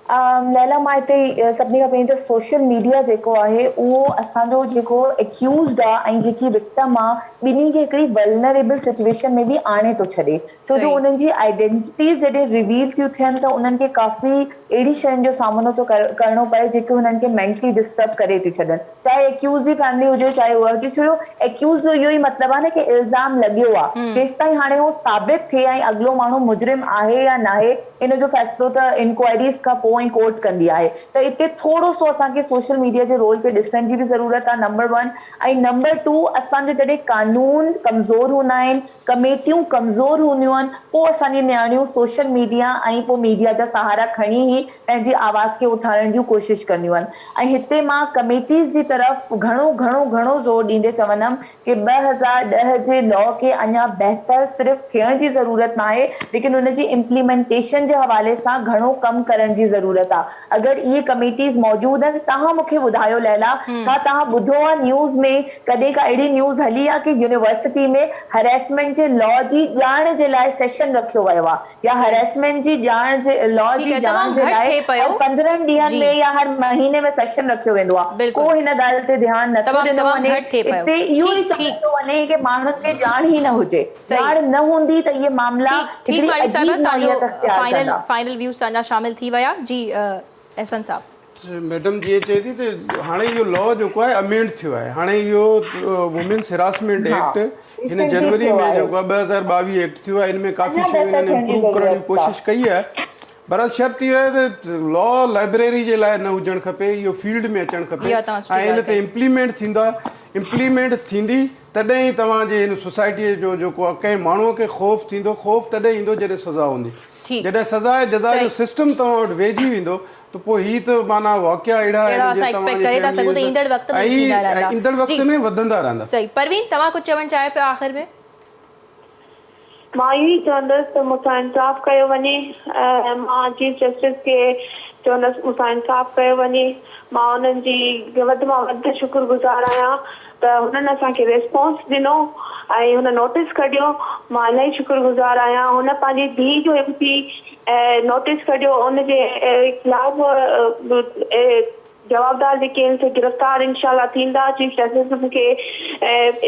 ليلا مان هتي سڀني کان پهرين ته سوشل ميڊيا جيڪو آهي اهو اسان جو جيڪو اڪيوزڊ آ ۽ جيڪي وڪٽم آ ٻنهي کي هڪڙي ولنريبل سچويشن ۾ به آڻي ٿو ڇڏي ڇو جو انهن جي آئيڊينٽيز جڏهن ريويل ٿيون ٿين ته انهن کي ڪافي اهڙي شين جو سامنو ٿو ڪرڻو پئي جيڪي انهن کي مينٽلي ڊسٽرب ڪري ٿيون ڇڏن چاهي اڪيوزڊ جي فيملي هجي چاهي اها هجي ڇو جو اڪيوزڊ جو اهو ئي مطلب آ نه ڪي الزام لڳيو آ جيستائين هاڻي اهو ثابت ٿئي ۽ اڳلو ماڻهو مجرم آهي يا ناهي ان جو فيصلو ته انڪوائريز کان پوء ۽ ڪورٽ ڪندي آهي ته اتي ٿورو سو اسان کي سوشل ميڊيا جي رول کي ڏسڻ جي به ضرورت آهي نمبر ون ۽ نمبر ٽو اسان جو جڏهن قانون ڪمزور هوندا آهن ڪميٽيون ڪمزور هونديون آهن پوء اسان جي نياڻيون سوشل ميڊيا ۽ پوء ميڊيا جا سهارا کڻي ئي پنهنجي آواز کي اٿارڻ جون ڪوشش ڪنديون آهن ۽ هتي مان ڪميٽيز جي طرف گهڻو گهڻو گهڻو زور ڏيندي چوندم ڪي 2010 جي لا کي اڃا بهتر صرف ٿيڻ جي ضرورت ناهي ليڪن ان جي امپليمينٽيشن جي حوالي سان گهڻو ڪم ڪرڻ جي ضرورت آ اگر اهي ڪميٽيز موجود آهن توهان مون کي ٻڌايو ليلا ڇا توهان ٻڌو آ نيوز ۾ ڪڏهن ڪا اهڙي نيوز هلي آ ڪي يونيورسٽي ۾ هريسمينٽ جي لا جي ڄاڻ جي لاء سيشن رکيو ويو آ يا هريسمينٽ جي ڄاڻ جي لا ٺيڪ جي آهي ڄاڻ تمام جي گهٽ لاء ٿئي هر پيو 15 ڏينهن جي ۾ يا هر مهيني ۾ سيشن رکيو ويندو آهي ڪو بلڪل هن ڳالهه تي ڌيان نٿو تمام ڏنو تمام وڃي گهٽ ٿئي پيو اتي اهو ئي ٺيڪ چيو ٺيڪ ٿو وڃي ڪي ماڻهن کي ڄاڻ ئي نه هجي صحيح ڄاڻ نه هوندي ته اهي معاملا ٺيڪ ٺيڪ هڪڙي ماڙي صاحبه عجيب توهان جو نوعيت اختيار فائنل ڪندا. فائنل ويوز توهان جا شامل ٿي ويا جي احسن صاحب. ميڊم جيئن چئي ٿي ته هاڻي اهو لا جيڪو آهي امينڊ ٿيو آهي هاڻي اهو وومينس هراسمينٽ ها ايڪٽ هن ريسينٽلي جنوري ٿيو ۾ آهي جيڪو آهي 2022 ايڪٽ ٿيو آهي ان ۾ ڪافي اڃا شيون بهتر انهن ٿيڻ جي امپروو ڪرڻ جي ضرورت آهي. ڪوشش ڪئي آهي بهرحال شرط اهو آهي ته لا لائبريري جي لاء نه هجڻ کپي اهو فيلڊ ۾ اچڻ کپي اها توهان سٺي ۽ ان ڳالهه تي ڪئي. امپليمينٽ ٿيندا امپليمينٽ ٿيندي تڏهن ئي توهان جي هن سوسائٽيء جو جيڪو آهي ڪنهن ماڻهوء کي خوف ٿيندو خوف تڏهن ايندو جڏهن سزا هوندي ٺيڪ جڏهن سزا ۽ جزا جو صحيح. سسٽم توهان وٽ ويهجي ويندو ته پوء هي ته معنيٰ واقعا اهڙا اهڙا آهن اسان جي توهان ايڪسپيڪٽ جي ڪري ٿا سگهون ته فيملي ايندڙ وقت ۾ به ٿيندا ۽ رهندا ايندڙ جي وقت ۾ وڌندا رهندا. صحيح پروين توهان ڪجهه چوڻ چاهيو پيا آخر ۾. مان اهو ئي چوندس ته مون سان انصاف ڪيو وڃي ۽ مان چيف جسٽس کي چوندس مون سان انصاف ڪيو وڃي مان انهن جي وڌ مان وڌ شڪر گذار آهيان ته هنن اسان کي ريسپانس ڏنو ۽ هن نوٽيس ڪڍيو مان الاهي شڪر گذار آهيان هن پنهنجي ڌيء جو اٿي نوٽيس ڪڍيو ان جي خلاف جوابدار جيڪي آهن سي گرفتار انشاء الله ٿيندا چيف جسٽس مون کي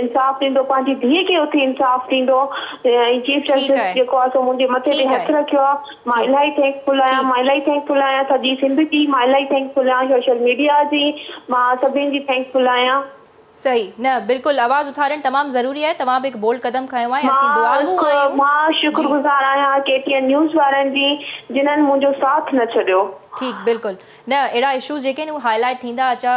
انصاف ڏيندو پنهنجي ڌيء کي اٿي انصاف ڏيندو ۽ چيف ٺيڪ جسٽس آهي جيڪو آهي سو منهنجي مٿي تي ٺيڪ هٿ آهي رکيو آهي مان ٺيڪ الاهي thank فل آهيان ٺيڪ مان الاهي thank فل آهيان سڄي سنڌ جي مان الاهي thank فل آهيان سوشل ميڊيا جي مان سڀني جي thank فل آهيان. صحيح نه بلڪل آواز اٿارڻ تمام ضروري آهي توهان به هڪ بولڊ قدم کنيو آهي اسين مان دعاگو آهيون مان شڪر جي. گذار آهيان ڪي ٽي اين نيوز وارن جي جنھن منهنجو ساٿ نه ڇڏيو. ٺيڪ بلڪل نه اهڙا اشوز جيڪي آهن اهي هائي لائيٽ ٿيندا اچا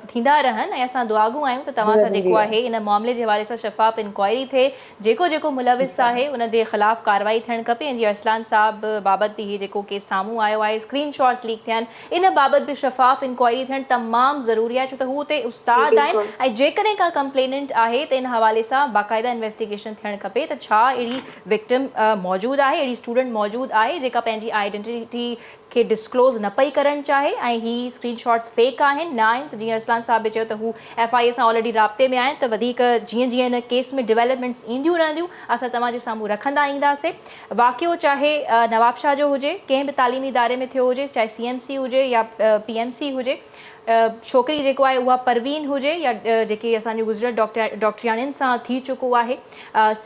ٿيندا رهن ۽ اسان دعاگو آهيون ته توهان سان ضروري جيڪو آهي. آهي ان معاملي جي حوالي سان شفاف انڪوائري ٿئي جيڪو جيڪو ملوث آهي ان جي خلاف ڪارروائي ٿيڻ کپي ۽ جي ارسلان صاحب بابت به هي جيڪو ڪيس سامهون آيو آهي اسڪرين شاٽس ليڪ ٿيا آهن ان بابت به شفاف انڪوائري ٿيڻ تمام ضروري آهي ڇو ته هو اتي استاد آهن بلڪل. ۽ جيڪڏهن ڪا ڪمپليننٽ آهي ته ان حوالي سان باقاعده انويسٽيگيشن ٿيڻ کپي ته ڇا اهڙي وڪٽم موجود آهي اهڙي اسٽوڊنٽ موجود آهي جيڪا پنهنجي آئيڊنٽيٽي کي ڊسڪلوز نه پئي ڪرڻ چاهي ۽ هي اسڪرين شاٽس فيڪ آهن نه آهن ته جيئن ارسلان صاحب به چيو ته هو ايف I اي سان آلريڊي رابطي ۾ آهن ته وڌيڪ جيئن جيئن ان ڪيس ۾ ڊولپمينٽس اينديون رهنديون اسان توهان جي سامهون رکندا اينداسين. واقعو چاهي نوابشاهه جو هجي، ڪنهن به تعليمي اداري ۾ ٿيو هجي، چاهي سي ايم سي هجي يا پي ايم سي هجي، ڇوڪري جيڪو آهي اها پروين هجي يا جيڪي اسان جون گذريل ڊاڪٽرياڻين سان ٿي چڪو آهي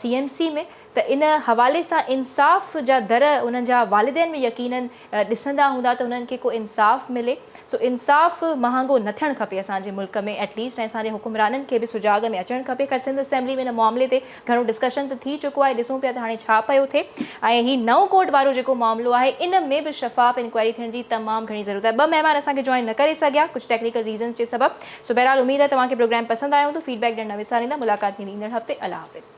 سي ايم سي ۾ ته ان حوالي سان انصاف جا در انهن جا والدين به يقينن ڏسندا هوندا ته انهن کي ڪو انصاف ملي سو انصاف مهانگو نه ٿيڻ کپي اسان جي ملڪ ۾ ايٽ ليسٽ ۽ اسان جي حڪمرانن کي به سجاڳ ۾ اچڻ کپي خير سنڌ اسيمبلي ۾ ان معاملي تي گهڻو ڊسڪشن ته ٿي چڪو آهي ڏسون پيا ته هاڻي ڇا پيو ٿئي ۽ هي نئون ڪوٽ وارو جيڪو معاملو آهي ان ۾ به شفاف انڪوائري ٿيڻ جي تمام گهڻي ضرورت آهي ٻه مهمان اسان کي جوائن نه ڪري سگهيا ڪجهه ٽيڪنيڪل ريزنز جي سبب سو بهرحال اميد آهي توهان کي پروگرام پسند آيو هوندو فيڊ بيڪ ڏيڻ نه وساريندا ملاقات ٿيندي ايندڙ هفتي الله حافظ.